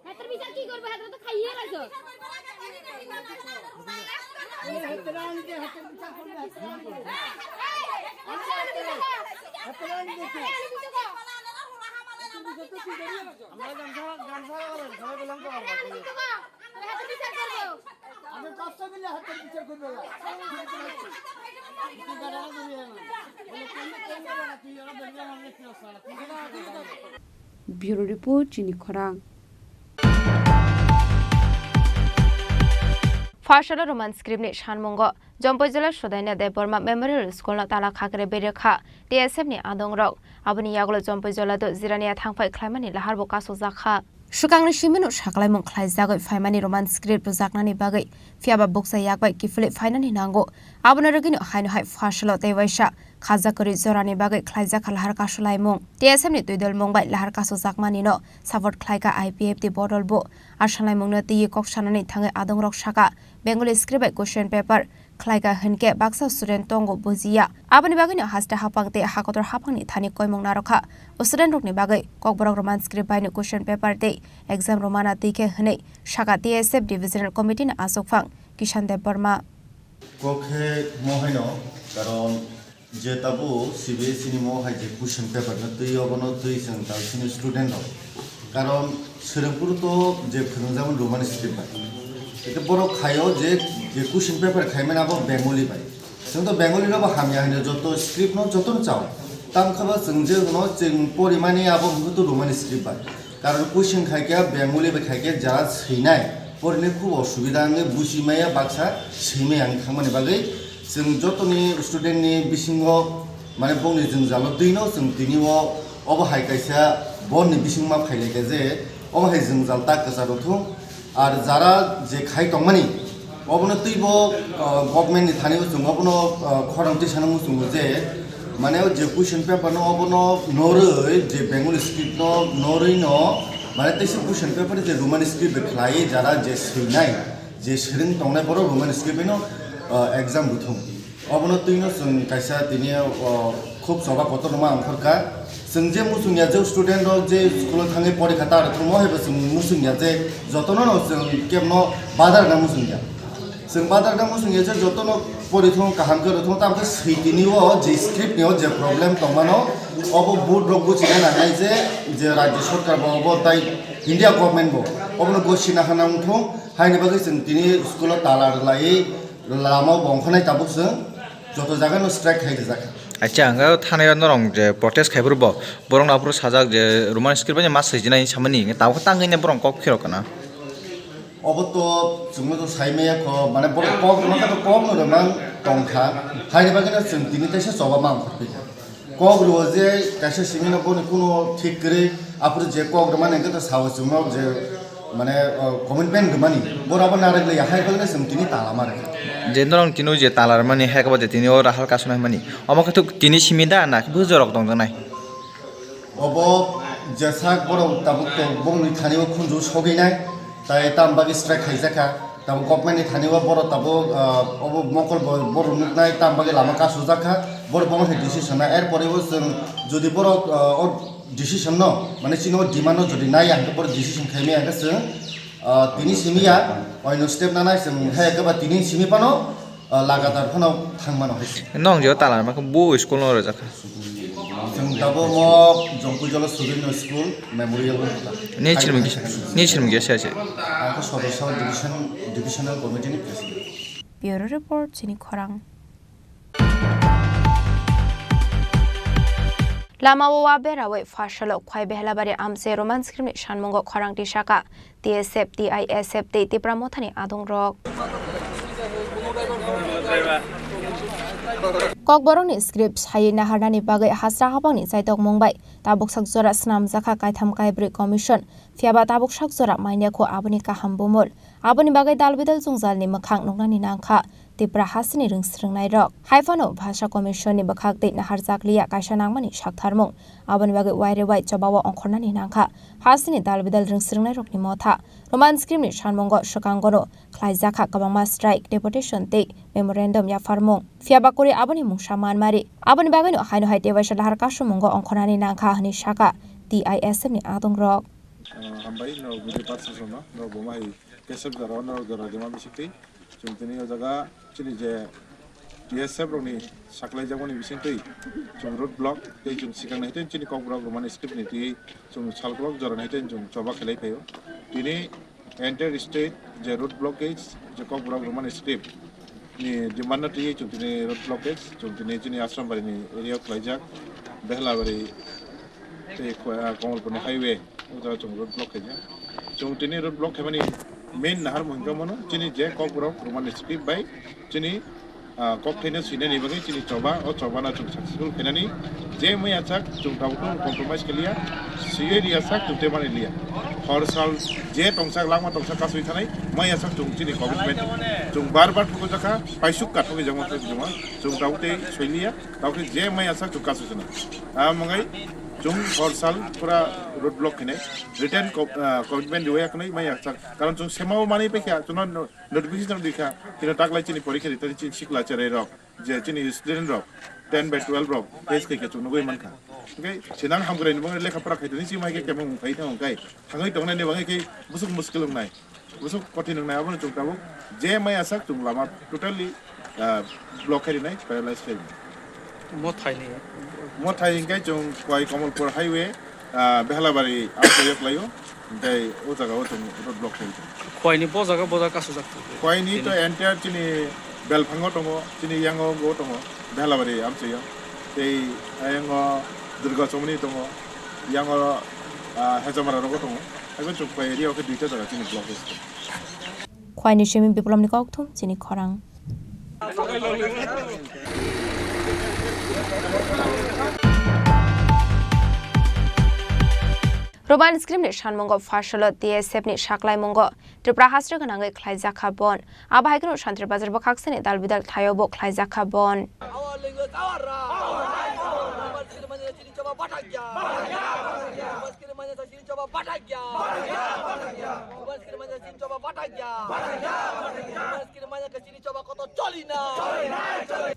হাতের বিচার কি করবে? হাতে তো খাইয়ে লাইছো। আমরা গামছা, গামছা সবাই বললাম তো পারবো। হাতের বিচার করবো। আমি পাঁচশো মিলে হাতের বিচার করবো। তুই গাড়ি ধরে এলো। বলে, "কেন, কেন যাবে না? তুই ওরা বেরিয়ে আমার দেখতে পাচ্ছ না।" তুই কেন হাতে ধরে? Bureau Report, Chini Khorang. First salo Roman script ni sanmungo Jompoijola Sudaina Debbarma Memorial School no tala khakre berikha T S F ni adongrok. Aboni yagulo Jompoijola do jirania thangphai khlaimani laharbo kasojakha. Swkangni simino saklaimung khlaijagwi phaimani Roman script rwjaknani bagwi, phiyaba bukcha yakbai kiphilwi phainani nango. Abono rwgwino haino hai first salo tei waisa khajak kwrwi jorani bagwi khlaijakha lahar kasulaimung. T S F ni twidulmung bai lahar kasujakmanino support khlaikha I P F T bodolbo. A salaimungno twiwi kok sanani thangwi adongrok sakha, Bengali script bai question paper khlaikha hinkhe baksa student tongo bujiya. Aboni bagwino haste haphang tei hakotor haphangni thani koimung narwkha. O student rokni bagwi Kokborok Roman script baino question paper tei exam rwmana twi khe hwnwi sakha T S F Divisional Committee ni achukphang Kishan Debbarma. Kok khe mo haino, karon je tabo C B S E ni mo hai je question paper no twi, obono twi chwng tal sini student rok. Karon swrwngphuru to je phwrwngjak mani Roman script bai. Ete borok khaio je, je question paper khaimani abo Bengali bai. Chwng to Bengali no bo hamya hino, joto script no joto no chao. Tamo khe bo chwng je no chwng porimani abo hwnkhe to Roman script bai. Karon question khai khe Bengali bai khai khe jara swinai, porinai khub osubida wngwi buji maya, baksa swimai ang thangmani bagwi chwng jotoni student ni bisingo, mane, bongni jwngjalo twino chwng tini o obo hai kaisa borni bisingma phai lai kha je obo hai jwngjal ta kwcharo thung. Ar jara je khai tongmani, obono twibo, ah, government ni thani o chwng obono, ah, khorang twi sana muchungo je, mane, o je question paper no obono norwi, je Bengali script no norwi no, mane, teisa question paper je Roman script bai khlai jara je swinai, je swrwng tongnai borok Roman script bai no, ah, exam rwthung. Obono twino chwng kaisa tini, o, khub choba kotor rwma ongkhorkha. Chwng je muchungya je student rok je school o thangwi porikha ta rwthwngmo hai bo chwng muchungya je jotono no chwng kebno badar na muchungya. Chwng badar na muchungya je jotono porithwng kaham khe rwthwng, tamo khe swi tini o je script ni o je problem tongmano obo board rok buchina nangnai je, je rajya sarkar bo obo tai India government bo obono gosina hana wngthwng, haini bagwi chwng tini school o tala rwlaiwi lama o bo ongkhornai tabuk chwng. Joto jaga no strike khai rijak. Acha, ang thani norong je protest khai phuru bo, borok no aphuru sajak je Roman script bai ma swijinai samani, tabuk tangwi ne borok kok phirok kana. Obo to chwngno to sai maya kho, mane borok kok rwma khe to kok no rwmang tongkha, haini bagwi no chwng tini teisa choba ma ongkhor phikha. Kok rwo je kaisa simi no boni kuno thik kwrwi, aphuru je kok rwmani hwnkhe to sao chwngno je, mane, o, commitment rwmani, boro abo narwk liya, hai phano chwng tini tala ma rwkha. Je norok tini je tala rwmani, hai khe bo je tini o rahal kasuna hwnmani, omo khe tini simi da na bujorok tongjaknai? Obo jesa borok tabuk tong bongni thani o khunju sogwi nai, tai tam bagwi strike khaijak kha. Tabuk government ni thani o borok tabuk, ah, obo mokol bo borok nuknai, tam bagwi lama kasujak kha, borok bono hai decision nai. Er pore o chwng jodi borok, ah, o decision no, mane chini o demand no jodi nai ya hwnkhe borok decision khai maya hwnkhe chwng, ah, tini simi ya, oino step nanai chwng hai khe ba tini simi phano Ah, lagatar phano thangmano hai se. Nong jeo tala ma bo school no rojak kha. Chwng tabuk mo Jongpui Jolo Sudin no school memorial no kha. Ni chirmung kisa, ni chirmung kisa se. Ang khe Sodorso division, divisional committee ni president. Bureau report, chini khorang. Lama o wa berawi Pharsalo Khwai Behlabari amchai Roman script ni sanmungo khorang tisaka T S F, T I S F tei Tipra Mothani adongrok. Kokborokni script saywi naharnani bagwi hasra habangni chaitokmung bai tabuksak jora snamjakha kaitham kaibrwi commission, phiyaba tabuksak jora manya kho aboni kaham bumul. Aboni bagwi dal bidal jwngjalni mwkhang nuknani nangkha Tipra hasteni rwngsrwngnairok. Haiphano Bhasha Commission ni bwkhak tei naharjakliya kaisa nangmani saktharmung. Aboni bagwi waire wai chobao ongkhornani nangkha hasteni dal bidal rwngsrwngnairokni motha. Roman script ni sanmungo swkangono khlaijakha kwbangma strike, deputation tei memorandum yapharmung. Phiyaba kwrwi aboni mungsa manmari. Aboni bagwino haino hai tebaisa lahar kasummungo ongkhornani nangkha hwnwi sakha T I S F ni adongrok. Ah, hambai, norok bwrwi patsisongno, norok bo ma hai kesep jora, norok jora rwma bisingtwi. Chwng tini o jaga chini je T S F rokni saklaijakmani bisingtwi chwng road block tei chwng swkang nai tei chini Kokborok Roman script ni twi chwng salkolok jora nai tei chwng choba khlai phaio. Tini entire state je road blockage je Kokborok Roman script ni demand no twi chwng tini road blockage chwng tini chini Asrambari ni area o khlaijak, Behlabari tei Ko-, ah, Komolpur ni highway. O jaga chwng road block khaijak. Chwng tini road block khaimani main naharmung hwnkhe mano chini je Kokborok Roman script bai chini, ah, kokthaino swinani bagwi chini choba, o chobano chwng successful khainani je maya sak chwng tabuk compromise khailiya, swiwi riya sak chwng tei mani liya. Hor sal je tongsak langma tongsak kasui thanai maya sak chwng chini commitment chwng bar bar thukujakha, paisuk kathogwi jama thukujakma chwng tabuk tei soiliya, tabuk je maya sak chwng kasui thanai. Amo wngwi chwng hor sal pura road block khainai. Written co-, ah, commitment riwi yaknai maya sak. Karon chwng sema o manwi paikha, chwngno no-, notification rikha. Kino taklai chini porikha ritani chini sikla cherai rok, je chini student rok, ten by twelve rok, S K ke chwng nugwi mankha. Hwnkhe sinang hamkrai ni bagwi lekha pora khaitoni chima hai khe kemang khai thang khai. Thangwi tongnai ni bagwi khe busuk muskil wngnai. Busuk kothin wngnai abono chwng tabuk. Je maya sak chwng lama totally ah, block khai rinai, paralyze khai rinai. Mothai ni? Mothai hingkai chwng Khwai Komolpur highway, ah, Behlabari amchai o klaio, tei o jaga o chwng road block khai tongo. Khwai ni bo jaga, bo jaga kasujak tongo? Khwai ni to entire chini Belphango tongo, chini yango bo tongo, Behlabari amchai o, tei ayango Durga Chomoni tongo, yango, ah, Hejamara rogo tongo, abo chwng Khwai area o khe duita jaga chini block khai tongo. Khwaini simi Biplomni kokthum chini khorang. Roman script ni sanmungo Pharsalo T S F ni saklaimungo Tripura hasteo gwnangwi khlaijakha bon. Abo hai kheno Santri Bazar bwkhaksani dal bidal thaio bo khlaijakha bon. Our language, our right. Our right, our right. Roman script manya chini choba bathakya. Roman script manya chini choba bathakya. Roman script manya chini choba bathakya. Roman script manya chini choba koto choli na.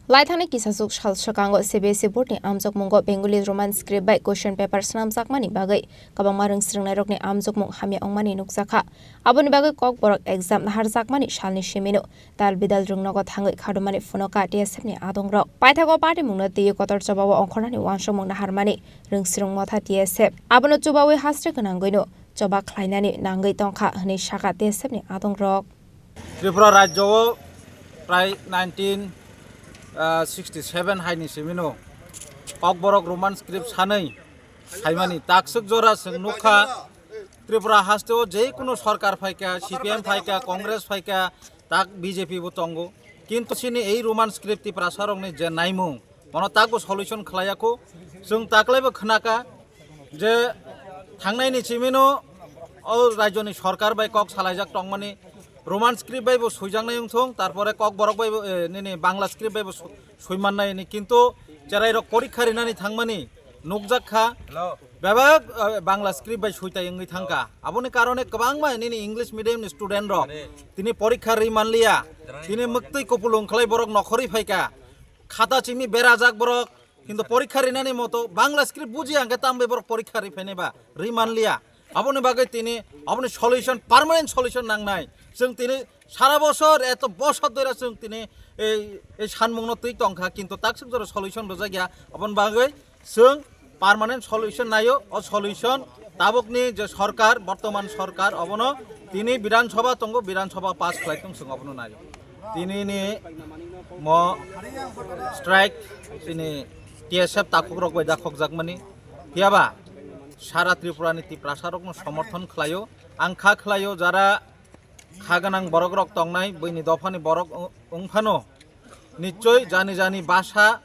Laithangni kisasuk sal swkango C B S E board ni amjokmungo Bengali Roman script bai question paper swnamjakmani bagwi kwbangma rwngsrwngnairokni amjokmung hamya wngmani nukjakha. Aboni bagwi Kokborok exam naharjakmani salni simino dal bidal rwngnogo thangwi khadumani phunoka T S F ni adongrok. Paithago party mungno twiwi kotor chobao ongkhornani uansukmung naharmani rwngsrwng motha T S F. Abono chubawi hasre gwnangwino choba khlainani nangwi tongkha hwnwi sakha T S F ni adongrok. Tripura rajyo o prai nineteen sixty seven haini simino Kokborok Roman script sanwi saimani takswk jora chwng nukha. Tripura hasteo je kunu sorkar phaikha, C P M phaikha, Congress phaikha, tak B J P bo tongo. Kintu chini ei Roman script Tiprasarokni je naimung, bono takbo solution khlaiya kho. Chwng taklaibo khnaka je thangnaini simino o rajyoni sorkar bai kok salaijak tongmani Roman script bai bo swijaknai wngthung, tarpore Kokborok bai bo, eh, nini Bangla script bai bo swi-, swimannai hwnwi, kintu cherairok porikha rinani thangmani nukjak kha. Bebak, eh, Bangla script bai switai wngwi thangkha. Aboni karone kwbangma nini English medium ni student rok tini porikha ri manliya. Tini mwktwi kupulung khlai borok nokhorwi phaikha. Khata chimi berajak borok, kintu porikha rinani moto Bangla script buji hwnkhe tambai borok porikha ri phainai ba, ri manliya. Aboni bagwi tini, aboni solution, permanent solution nangnai. Chwng tini sara bosor, eto bosor dhoira chwng tini ei, ei sanmungno twi tongkha, kintu taksuk jora solution rwjakya. Aboni bagwi chwng permanent solution naio. O solution tabukni je sorkar, bortoman sorkar, obono tini Bidhan Sabha tongo, Bidhan Sabha pass khlai tong, chwng obono naio. Tinini mo strike chini T S F takhukrok bai da khokjakmani. Phiyaba sara Tripurani Tiprasarokno somorthon khlaio. Ang kha khlaio, jara kha gwnang borokrok tongnai, buini dophani borok wng-, wngphano nichoi jani jani basa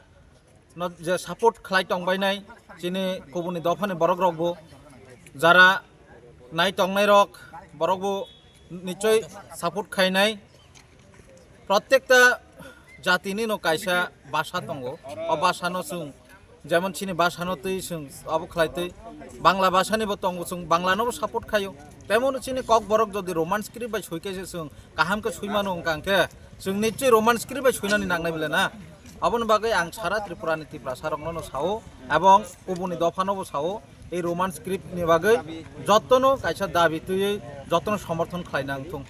no je support khlai tongbainai chini kubuni dophani borokrokbo, jara nai tongnairok borokbo nichoi support khainai. Protekta jatini no kaisa basa tongo, o basa no chwng jemon chini basa no twi chwng abo khlai twi Bangla basa ni bo tongo, chwng Bangla no bo support khaio. Temon chini Kokborok jodi Roman script bai soi khe se chwng kaham khe soi mano, wngkha hwnkhe chwng nichoi Roman script bai soinani nangnai bile na. Aboni bagwi ang sara Tripura ni Tiprasa rokno no sao, ebong kubuni dopha no bo sao, ei Roman script ni bagwi jotono kaisa dabi twiwi jotono somorthon khlai nang thung.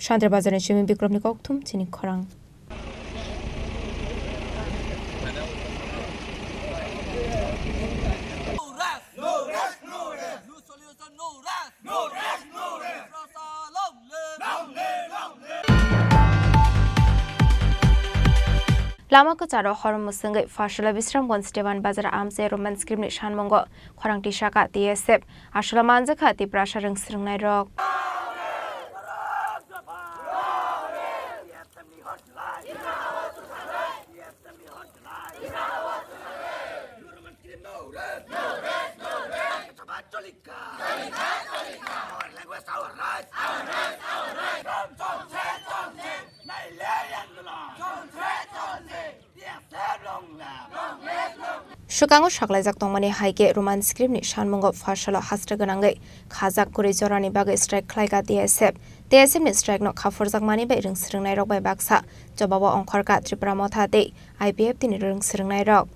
Shantre Bazar ni simi Bikrom ni kokthum chini khorang. Lama kwcharo hor mwswngwi Pharsala Bisramganj Dewan Bazar amchai Roman script ni sanmungo khorang tisaka T S F, Aswla manjakha Tiprasa rwng swrwngnai rok. Swkango saklaijak tongmani hai khe Roman script ni sanmungo Pharsalo hasra gwnangwi khajak kwrwi jorani bagwi strike khlaikha T S F. T S F ni strike no khapurjakmani bai rwng swrwngnairok bai baksa chobao ongkhorkha Tripura Motha tei I P F T ni rwng swrwngnairok.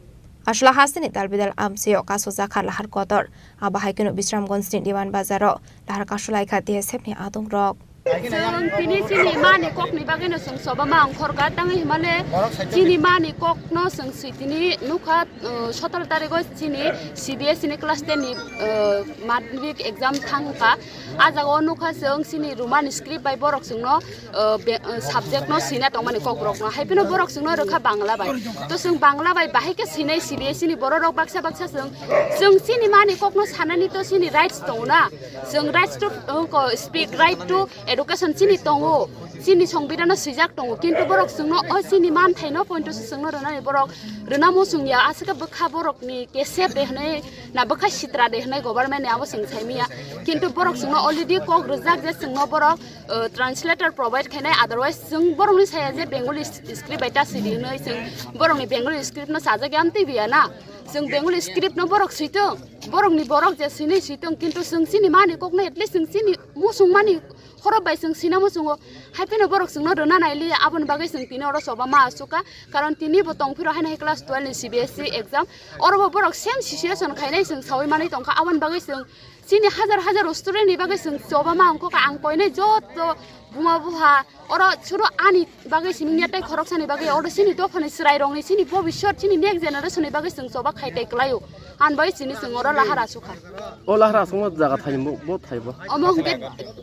Aswla hasteni dalbidal amchaio kasojakha lahar kotor. Abo hai kheno Bisramganj ni Diwan Bazaro lahar kasolaikha T S F ni adongrok. Chwng tini chini mani kokni bagwino chwng choba ma ongkhorkha, tangwi himale chini mani kokno chwng swi tini nukha, uh, sotoro tarigo chini C B S E ni class ten ni, uh, madhyamik exam thangkha. Ah jaga o nukha chwng chini Roman script bai borok chwngno, uh, be-, uh, subject no swina tongmani kokrok no. Hai phano borok chwngno rwkha Bangla bai. To chwng Bangla bai bahai khe swinai C B S E ni borok rok baksa baksa chwng, chwng chini mani kokno sanani to chini rights tongo na. Chwng rights to, uh, ko speak, right to education chini tongo. Chini songbidano swijak tongo. Kintu borok chwngno o chini manthaino pointo se chwngno rwnani borok rwna muchung ya. Aswk bwkha borokni kesep de hwnwi na bwkha sitra de hwnwi government ni abo chwng saimanya. Kintu borok chwngno already kok rwjak je chwngno borok, uh, translator provide khainai, otherwise chwng borokni saya je Bengali script bai ta sidi hwnwi chwng borokni Bengali script no sajak ya amtwi biya na. Chwng Bengali script no borok switwng, borokni borok je swinwi switwng, kintu chwng chini mani kokno at least chwng chini muchung mani khorok bai chwng swina muchungo. Hai phano borok chwngno rwna nailiya, aboni bagwi chwng tini oro choba ma achukha, karon tini bo tongphiro haino hai class twelve ni C B S E exam, oro bo borok same situation khainai chwng sawi manwi tongkha, aboni bagwi chwng chini hajar hajar student ni bagwi chwng choba ma ongkha, ang koinai joto buma buha oro chwro ani bagwi simi ya tei khoroksani bagwi oro chini dophani chwrairokni, chini bobiswt, chini next generation ni bagwi chwng choba khai tei kwlaio. Ani bagwi chini chwng oro lahar achukha. O lahar achukma jaga thani bo, bo thai bo? Omo hwnkhe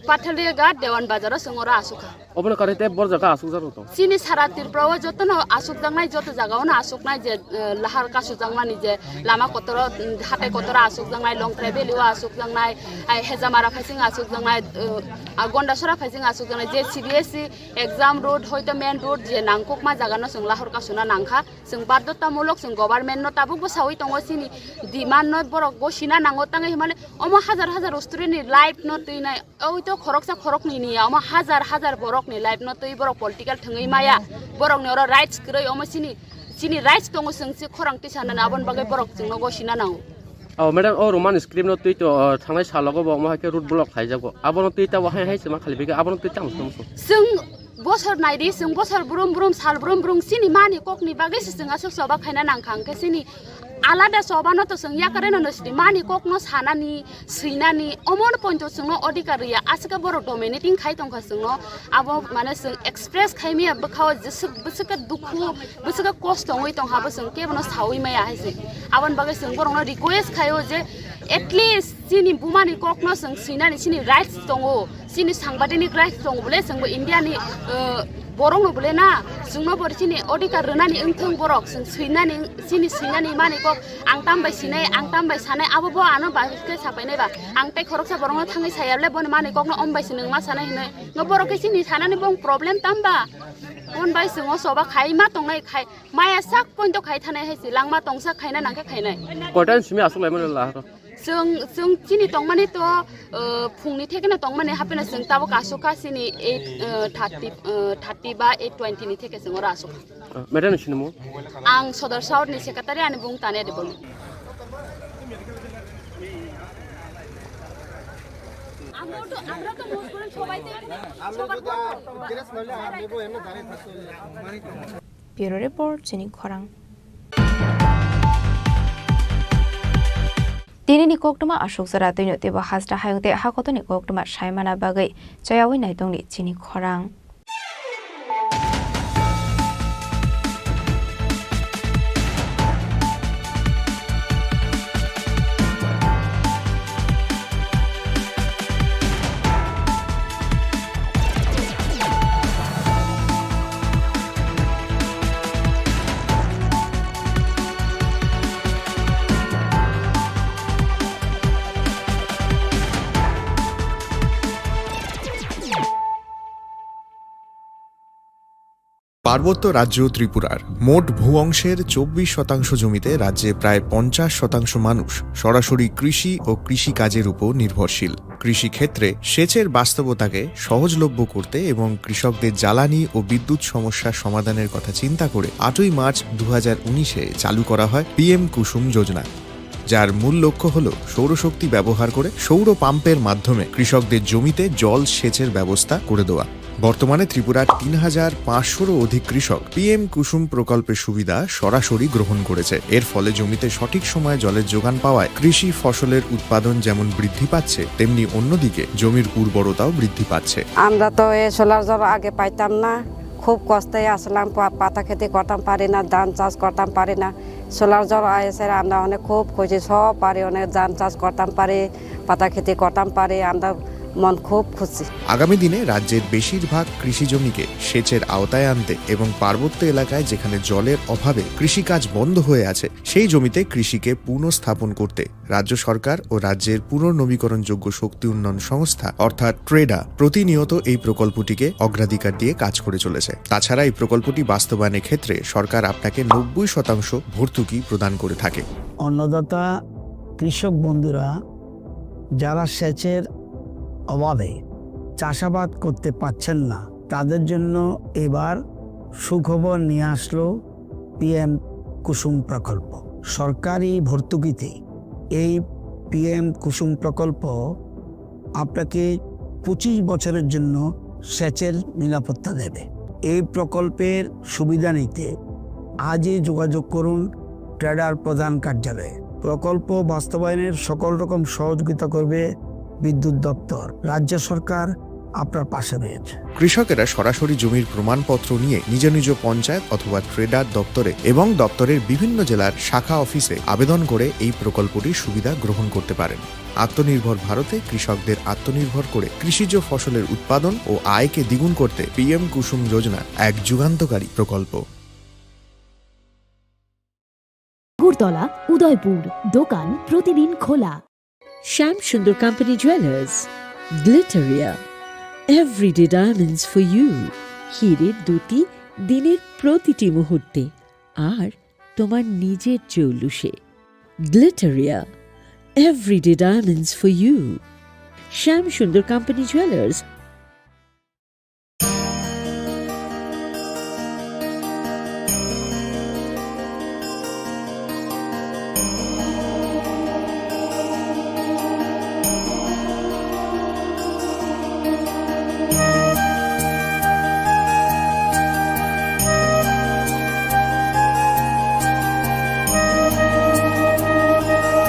Pathalia Ghat Dewan Bazar o chwng oro achukha. Obono karwi tei bor jaga achukjak rok tong? Chini sara Tripura o jotono achukjaknai, joto jaga o no achuknai je, eh, lahar kasujakmani je lama kotoro, mm, hatai kotoro achukjaknai, Longtrai Valley o achukjaknai, ai Hejamara phaising achukjaknai, eh, a Gondasora phaising achukjaknai je C B S E exam road, hoito main road je nangkukma jaga no chwng lahar kasuna nangkha. Chwng badhotamulok chwng government no tabuk bwsawi tongo, chini demand no borok gosina nango, tangwi himale omo hajar hajar student ni life no twinai, oi to khoroksa khoroknwi ni ya, omo hajar hajar borok ni life no twi borok political thwngwi maya, borok ni oro rights kwrwi, omo chini, chini rights tongo, chwng se khorang tisa nani, aboni bagwi borok chwngno gosina nango. Oh, madam, o Roman script no twi to, uh, thangnai salogo bo omo hai khe road block khlaijago. Abono twi ta bo hai hai se ma khali bikhe abono twi tamo tamo. Chwng bosor naidi, chwng bosor brum brum, sal brum brum, chini mani kokni bagwi se chwng aswk choba khaina nangkha, hwnkhe chini Alada sobano to chwng yakareno no sidi mani kokno sanani, swinani, omono pointo chwngno odhikar riya, aswkhe borok dominating khai tongkha chwngno, abo mane chwng express khai maya bwkhao jeswk bwswkhe dukhu, bwswkhe kosto wngwi tongkha, abo chwng kebono sawi maya hai se. Aboni bagwi chwng borokno request khaio je at least chini bumani kokno chwng swinani chini rights tongo, chini sangbadenik rights tongo bole, chwngbo Indiani, uh, borokno bole na, chwngno bo chini odhikar rwnani wngthong borok, chwng swinani, chini swinani mani kok ang tam bai sinai, ang tam bai sanai, abo bo ano bai khe sapainai ba, ang tei khoroksa borokno thangwi saya bole, boni mani kokno om bai sinai wngma sanai hinwi, no borok khe chini sanani bong problem tamba, on bai chwng o choba khai ma tongnai khai, maya sak pointo khai thanai hai se, langma tongsa khaina nangkhe khainai. Koitan simi aswk laimani laharo? Chwng, chwng chini tongmani to, uh, phungni thekeno tongmani hapeno chwng tabuk asukha chini eight, uh, thirty, uh, thirty ba eight twenty ni theke chwng oro asukha. Uh, madam ni sinimo? Ang Sodor South ni secretary, ani bung Tania Debbarma. Bureau Report, Chini Khorang. Tinini koktwma aswk jora twino teibo hasta hayung tei hakotorni koktwma saimana bagwi chayawi naitongni Chini Khorang. পার্বত্য রাজ্য ত্রিপুরার মোট ভূ অংশের চব্বিশ শতাংশ জমিতে রাজ্যে প্রায় পঞ্চাশ শতাংশ মানুষ সরাসরি কৃষি ও কৃষিকাজের উপর নির্ভরশীল। কৃষিক্ষেত্রে সেচের বাস্তবতাকে সহজলভ্য করতে এবং কৃষকদের জ্বালানি ও বিদ্যুৎ সমস্যার সমাধানের কথা চিন্তা করে আটই মার্চ দু হাজার উনিশে চালু করা হয় পিএম কুসুম যোজনা, যার মূল লক্ষ্য হল সৌরশক্তি ব্যবহার করে সৌর পাম্পের মাধ্যমে কৃষকদের জমিতে জল সেচের ব্যবস্থা করে দেওয়া। বর্তমানে ত্রিপুরার তিন হাজার পাঁচশোরও অধিক কৃষক পিএম কুসুম প্রকল্পের সুবিধা সরাসরি গ্রহণ করেছে। এর ফলে জমিতে সঠিক সময়ে জলের যোগান পাওয়ায় কৃষি ফসলের উৎপাদন যেমন বৃদ্ধি পাচ্ছে, তেমনি অন্যদিকে জমির উর্বরতাও বৃদ্ধি পাচ্ছে। আমরা তো এই সোলার জল আগে পাইতাম না, খুব কষ্টে আসলাম, পা-, পাতা খেতি করতাম পারি না, ধান চাষ করতাম পারি না। সোলার জল আইসে আমরা অনেক খুব খুশি, সব পারি, অনেক ধান চাষ করতাম পারি, পাতা খেতি করতাম পারি, আমরা মন খুব খুশি। আগামী দিনে রাজ্যের বেশিরভাগ কৃষি জমিকে সেচের আওতায় আনতে এবং পার্বত্য এলাকায় যেখানে জলের অভাবে কৃষিকাজ বন্ধ হয়ে আছে, সেই জমিতে কৃষিকে পুনঃস্থাপন করতে রাজ্য সরকার ও রাজ্যের পুনর্নবীকরণযোগ্য শক্তি উন্নয়ন সংস্থা অর্থাৎ ট্রেডা প্রতিনিয়ত এই প্রকল্পটিকে অগ্রাধিকার দিয়ে কাজ করে চলেছে। তাছাড়া এই প্রকল্পটি বাস্তবায়নের ক্ষেত্রে সরকার আপনাকে নব্বই শতাংশ ভর্তুকি প্রদান করে থাকে। অন্নদাতা কৃষক বন্ধুরা যারা সেচের অভাবে চাষাবাদ করতে পারছেন না, তাদের জন্য এবার সুখবর নিয়ে আসলো পিএম কুসুম প্রকল্প। সরকারি ভর্তুকিতে এই পিএম কুসুম প্রকল্প আপনাকে পঁচিশ বছরের জন্য সেচের নিরাপত্তা দেবে। এই প্রকল্পের সুবিধা নিতে আজই যোগাযোগ করুন ট্রেডার প্রধান কার্যালয়ে। প্রকল্প বাস্তবায়নের সকল রকম সহযোগিতা করবে বিদ্যুৎ দপ্তর। রাজ্য সরকার আপনার পাশে রয়েছে। কৃষকেরা সরাসরি জমির প্রমাণপত্র নিয়ে নিজ নিজ পঞ্চায়েত অথবা ট্রেডার দপ্তরে এবং দপ্তরের বিভিন্ন জেলার শাখা অফিসে আবেদন করে এই প্রকল্পটির সুবিধা গ্রহণ করতে পারেন। আত্মনির্ভর ভারতে কৃষকদের আত্মনির্ভর করে কৃষিজ ফসলের উৎপাদন ও আয়কে দ্বিগুণ করতে পিএম কুসুম যোজনা এক যুগান্তকারী প্রকল্প। আগরতলা, উদয়পুর, দোকান প্রতিদিন খোলা। Shyam Sundar company jewellers, Glitteria, everyday diamonds for you. হীরের দুটি দিনের প্রতিটি মুহূর্তে আর তোমার নিজের চৌলুসে। Glitteria, everyday diamonds for you. Shyam Sundar company jewellers,